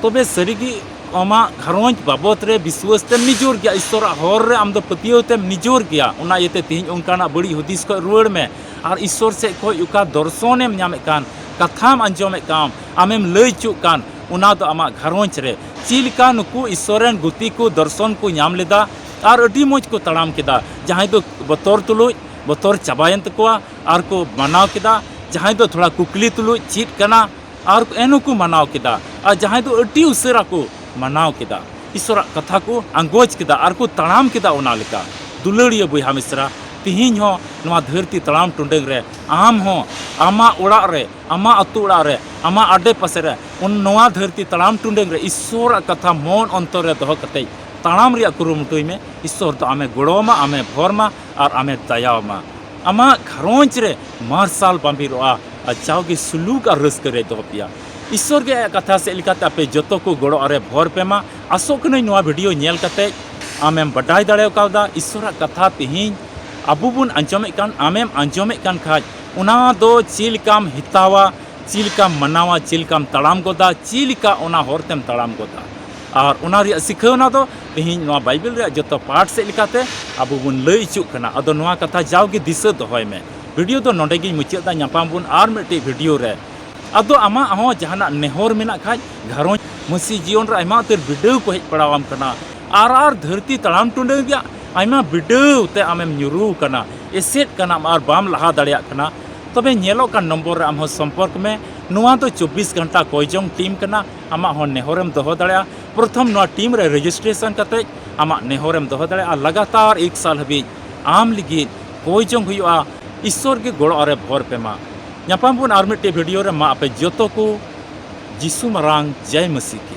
ᱛᱚᱵᱮ ᱥᱟᱹᱨᱤᱜᱮ ᱟᱢᱟᱜ ᱜᱷᱟᱨᱚᱸᱡᱽ ᱵᱟᱵᱚᱫ ᱨᱮ ᱵᱤᱥᱣᱟᱹᱥ ᱛᱮᱢ ᱱᱤᱡᱚᱨ ᱜᱮᱭᱟ, ᱤᱥᱚᱨᱟᱜ ᱦᱚᱨ ᱨᱮ ᱟᱢ ᱫᱚ ᱯᱟᱹᱛᱭᱟᱹᱣ ᱛᱮᱢ ᱱᱤᱡᱚᱨ ᱜᱮᱭᱟ᱾ ᱚᱱᱟ ᱤᱭᱟᱹᱛᱮ ᱛᱮᱦᱮᱧ ᱚᱱᱠᱟᱱᱟᱜ ᱵᱟᱹᱲᱤᱡ ᱦᱩᱫᱤᱥ ᱠᱷᱚᱡ ᱨᱩᱣᱟᱹᱲ ᱢᱮ ᱟᱨ ᱤᱥᱚᱨ ᱥᱮᱫ ᱠᱷᱚᱡ ᱚᱠᱟ ᱫᱚᱨᱥᱚᱱᱮᱢ ᱧᱟᱢᱮᱫ ᱠᱟᱱ, ᱠᱟᱛᱷᱟᱢ ᱟᱸᱡᱚᱢᱮᱫ ᱠᱟᱱ, ᱟᱢᱮᱢ ᱞᱟᱹᱭ ᱦᱚᱪᱚᱜ ᱠᱟᱱ, ᱚᱱᱟ ᱫᱚ ᱟᱢᱟᱜ ᱜᱷᱟᱨᱚᱸᱡᱽ ᱨᱮ ᱪᱮᱫ ᱞᱮᱠᱟ ᱱᱩᱠᱩ ᱤᱥᱚᱨ ᱨᱮᱱ ᱜᱩᱛᱤ ᱠᱚ ᱫᱚᱨᱥᱚᱱ ᱠᱚ ᱧᱟᱢ ᱞᱮᱫᱟ ᱟᱨ ᱟᱹᱰᱤ ᱢᱚᱡᱽ ᱠᱚ ᱛᱟᱲᱟᱢ ᱠᱮᱫᱟ᱾ ᱡᱟᱦᱟᱸᱭ ᱫᱚ ᱵᱚᱛᱚᱨ ᱛᱩᱞᱩᱡ ᱵᱚᱛᱚᱨ ᱪᱟᱵᱟᱭᱮᱱ ᱛᱟᱠᱚᱣᱟ ᱟᱨ ᱠᱚ ᱢᱟᱱᱟᱣ ᱠᱮᱫᱟ, ᱡᱟᱦᱟᱸᱭ ᱫᱚ ᱛᱷᱚᱲᱟ ᱠᱩᱠᱞᱤ ᱛᱩᱞᱩᱡ ᱪᱮᱫ ᱠᱟᱱᱟ, ᱟᱨ ᱮᱱᱦᱚᱸ ᱠᱚ ᱢᱟᱱᱟᱣ ᱠᱮᱫᱟ, ᱟᱨ ᱡᱟᱦᱟᱸᱭ ᱫᱚ ᱟᱹᱰᱤ ᱩᱥᱟᱹᱨᱟ ᱠᱚ ᱢᱟᱱᱟᱣ ᱠᱮᱫᱟ, ᱤᱥᱚᱨᱟᱜ ᱠᱟᱛᱷᱟ ᱠᱚ ᱟᱸᱜᱚᱪ ᱠᱮᱫᱟ ᱟᱨ ᱠᱚ ᱛᱟᱲᱟᱢ ᱠᱮᱫᱟ ᱚᱱᱟ ᱞᱮᱠᱟ᱾ ᱫᱩᱞᱟᱹᱲᱤᱭᱟᱹ ᱵᱚᱭᱦᱟ ᱢᱤᱥᱨᱟ, ᱛᱮᱦᱮᱧ ᱦᱚᱸ ᱱᱚᱣᱟ ᱫᱷᱟᱹᱨᱛᱤ ᱛᱟᱲᱟᱢ ᱴᱩᱰᱟᱹᱝ ᱨᱮ ᱟᱢ ᱦᱚᱸ ᱟᱢᱟᱜ ᱚᱲᱟᱜ ᱨᱮ, ᱟᱢᱟᱜ ᱟᱹᱛᱩ ᱚᱲᱟᱜ ᱨᱮ, ᱟᱢᱟᱜ ᱟᱰᱮ ᱯᱟᱥᱮ ᱨᱮ, ᱩᱱ ᱱᱚᱣᱟ ᱫᱷᱟᱹᱨᱛᱤ ᱛᱟᱲᱟᱢ ᱴᱩᱰᱟᱹᱝ ᱨᱮ ᱤᱥᱚᱨᱟᱜ ᱠᱟᱛᱷᱟ ᱢᱚᱱ ᱚᱱᱛᱚᱨ ᱨᱮ ᱫᱚᱦᱚ ᱠᱟᱛᱮ ᱛᱟᱲᱟᱢ ᱨᱮᱭᱟᱜ ᱠᱩᱨᱩᱢᱩᱴᱩᱭ ᱢᱮ᱾ ᱤᱥᱚᱨ ᱫᱚ ᱟᱢᱮ ᱜᱚᱲᱚ ᱟᱢᱟ, ᱟᱢᱮ ᱵᱷᱚᱨ ᱢᱟ ᱟᱨ ᱟᱢᱮ ᱫᱟᱭᱟ ᱟᱢᱟ᱾ ᱟᱢᱟᱜ ᱜᱷᱟᱨᱚᱸᱡᱽ ᱨᱮ ᱢᱟᱨᱥᱟᱞ ᱵᱟᱢᱵᱤᱨᱚᱜᱼᱟ ᱟᱨ ᱡᱟᱣᱜᱮ ᱥᱩᱞᱩᱠ ᱟᱨ ᱨᱟᱹᱥᱠᱟᱹ ᱨᱮ ᱫᱚᱦᱚ ᱯᱮᱭᱟ᱾ ᱤᱥᱚᱨ ᱜᱮ ᱟᱭᱟᱜ ᱠᱟᱛᱷᱟ ᱥᱮᱫ ᱞᱮᱠᱟᱛᱮ ᱟᱯᱮ ᱡᱚᱛᱚ ᱠᱚ ᱜᱚᱲᱚ ᱟᱨᱮ ᱵᱷᱚᱨ ᱯᱮ ᱢᱟ᱾ ᱟᱥᱚᱜ ᱠᱟᱹᱱᱟᱹᱧ ᱱᱚᱣᱟ ᱵᱷᱤᱰᱤᱭᱳ ᱧᱮᱞ ᱠᱟᱛᱮ ᱟᱢᱮᱢ ᱵᱟᱰᱟᱭ ᱫᱟᱲᱮ ᱠᱟᱣᱫᱟ ᱤᱥᱚᱨᱟᱜ ᱠᱟᱛᱷᱟ ᱛᱮᱦᱮᱧ ᱟᱵᱚ ᱵᱚᱱ ᱟᱸᱡᱚᱢᱮᱫ ᱠᱟᱱ, ᱟᱢᱮᱢ ᱟᱸᱡᱚᱢᱮᱫ ᱠᱟᱱ ᱠᱷᱟᱡ, ᱚᱱᱟ ᱫᱚ ᱪᱮᱫ ᱞᱮᱠᱟᱢ ᱦᱮᱛᱟᱣᱟ, ᱪᱮᱫ ᱞᱮᱠᱟᱢ ᱢᱟᱱᱟᱣᱟ, ᱪᱮᱫ ᱞᱮᱠᱟᱢ ᱛᱟᱲᱟᱢ ᱜᱚᱫᱟ, ᱪᱮᱫ ᱞᱮᱠᱟ ᱚᱱᱟ ᱦᱚᱨ ᱛᱮᱢ ᱛᱟᱲᱟᱢ ᱜᱚᱫᱟ᱾ ᱟᱨ ᱚᱱᱟ ᱨᱮᱭᱟᱜ ᱥᱤᱠᱷᱟᱹᱣᱱᱟ ᱫᱚ ᱛᱮᱦᱮᱧ ᱱᱚᱣᱟ ᱵᱟᱭᱵᱮᱞ ᱨᱮᱭᱟᱜ ᱡᱚᱛᱚ ᱯᱟᱴ ᱥᱮᱫ ᱞᱮᱠᱟᱛᱮ ᱟᱵᱚ ᱵᱚᱱ ᱞᱟᱹᱭ ᱦᱚᱪᱚᱜ ᱠᱟᱱᱟ᱾ ᱟᱫᱚ ᱱᱚᱣᱟ ᱠᱟᱛᱷᱟ ᱡᱟᱣᱜᱮ ᱫᱤᱥᱟᱹ ᱫᱚᱦᱚᱭ ᱢᱮ᱾ ᱵᱷᱤᱰᱤᱭᱳ ᱫᱚ ᱱᱚᱰᱮ ᱜᱤᱧ ᱢᱩᱪᱟᱹᱫ ᱫᱟ᱾ ᱧᱟᱯᱟᱢ ᱵᱚᱱ ᱟᱨ ᱢᱤᱫᱴᱤᱡ ᱵᱷᱤᱰᱤᱭᱳ ᱨᱮ᱾ ᱟᱫᱚ ᱟᱢᱟᱜ ᱦᱚᱸ ᱡᱟᱦᱟᱱᱟᱜ ᱱᱮᱦᱚᱨ ᱢᱮᱱᱟᱜ ᱠᱷᱟᱡ, ᱜᱷᱟᱨᱚᱸᱡᱽ ᱢᱟᱹᱥᱤ ᱡᱤᱭᱚᱱ ᱨᱮ ᱟᱭᱢᱟ ᱩᱛᱟᱹᱨ ᱵᱤᱰᱟᱹᱣ ᱠᱚ ᱦᱮᱡ ᱯᱟᱲᱟᱣᱟᱢ ᱠᱟᱱᱟ, ᱟᱨ ᱟᱨ ᱫᱷᱟᱹᱨᱛᱤ ᱛᱟᱲᱟᱢ ᱴᱩᱰᱟᱹᱝ ᱨᱮᱭᱟᱜ ᱟᱭᱢᱟ ᱵᱤᱰᱟᱹᱣ ᱛᱮ ᱟᱢᱮᱢ ᱧᱩᱨᱩ ᱟᱠᱟᱱᱟ, ᱮᱥᱮᱫ ᱠᱟᱱᱟᱢ ᱟᱨ ᱵᱟᱢ ᱞᱟᱦᱟ ᱫᱟᱲᱮᱭᱟᱜ ᱠᱟᱱᱟ, ᱛᱚᱵᱮ ᱧᱮᱞᱚᱜ ᱠᱟᱱ ᱱᱚᱢᱵᱚᱨ ᱨᱮ ᱟᱢ ᱦᱚᱸ ᱥᱚᱢᱯᱚᱨᱠ ᱢᱮ᱾ ᱱᱚᱣᱟ ᱫᱚ ᱪᱚᱵᱵᱤᱥ ᱜᱷᱚᱱᱴᱟ ᱠᱚᱭ ᱡᱚᱝ ᱴᱤᱢ ᱠᱟᱱᱟ᱾ ᱟᱢᱟᱜ ᱦᱚᱸ ᱱᱮᱦᱚᱨᱮᱢ ᱫᱚᱦᱚ ᱫᱟᱲᱮᱭᱟᱜᱼᱟ᱾ ᱯᱨᱚᱛᱷᱚᱢ ᱱᱚᱣᱟ ᱴᱤᱢ ᱨᱮ ᱨᱮᱡᱤᱥᱴᱨᱮᱥᱚᱱ ᱠᱟᱛᱮ ᱟᱢᱟᱜ ᱱᱮᱦᱚᱨᱮᱢ ᱫᱚᱦᱚ ᱫᱟᱲᱮᱭᱟᱜᱼᱟ᱾ ᱞᱟᱜᱟᱛᱟᱨ ᱮᱠ ᱥᱟᱞ ᱦᱟᱹᱵᱤᱡ ᱟᱢ ᱞᱟᱹᱜᱤᱫ ᱠᱚᱭ ᱡᱚᱝ ᱦᱩᱭᱩᱜᱼᱟ᱾ ᱤᱥᱥᱚᱨ ᱜᱮ ᱜᱚᱲᱚ ᱟᱨᱮ ᱵᱷᱚᱨ ᱯᱮ ᱢᱟ᱾ ᱧᱟᱯᱟᱢ ᱵᱚᱱ ᱟᱨ ᱢᱤᱫᱴᱮᱡ ᱵᱷᱤᱰᱤᱭᱳ ᱨᱮ᱾ ᱢᱟ ᱟᱯᱮ ᱡᱚᱛᱚ ᱠᱚ ᱡᱤᱥᱩ ᱢᱟᱨᱟᱝ ᱡᱟᱭ ᱢᱟᱹᱥᱤ ᱠᱤ᱾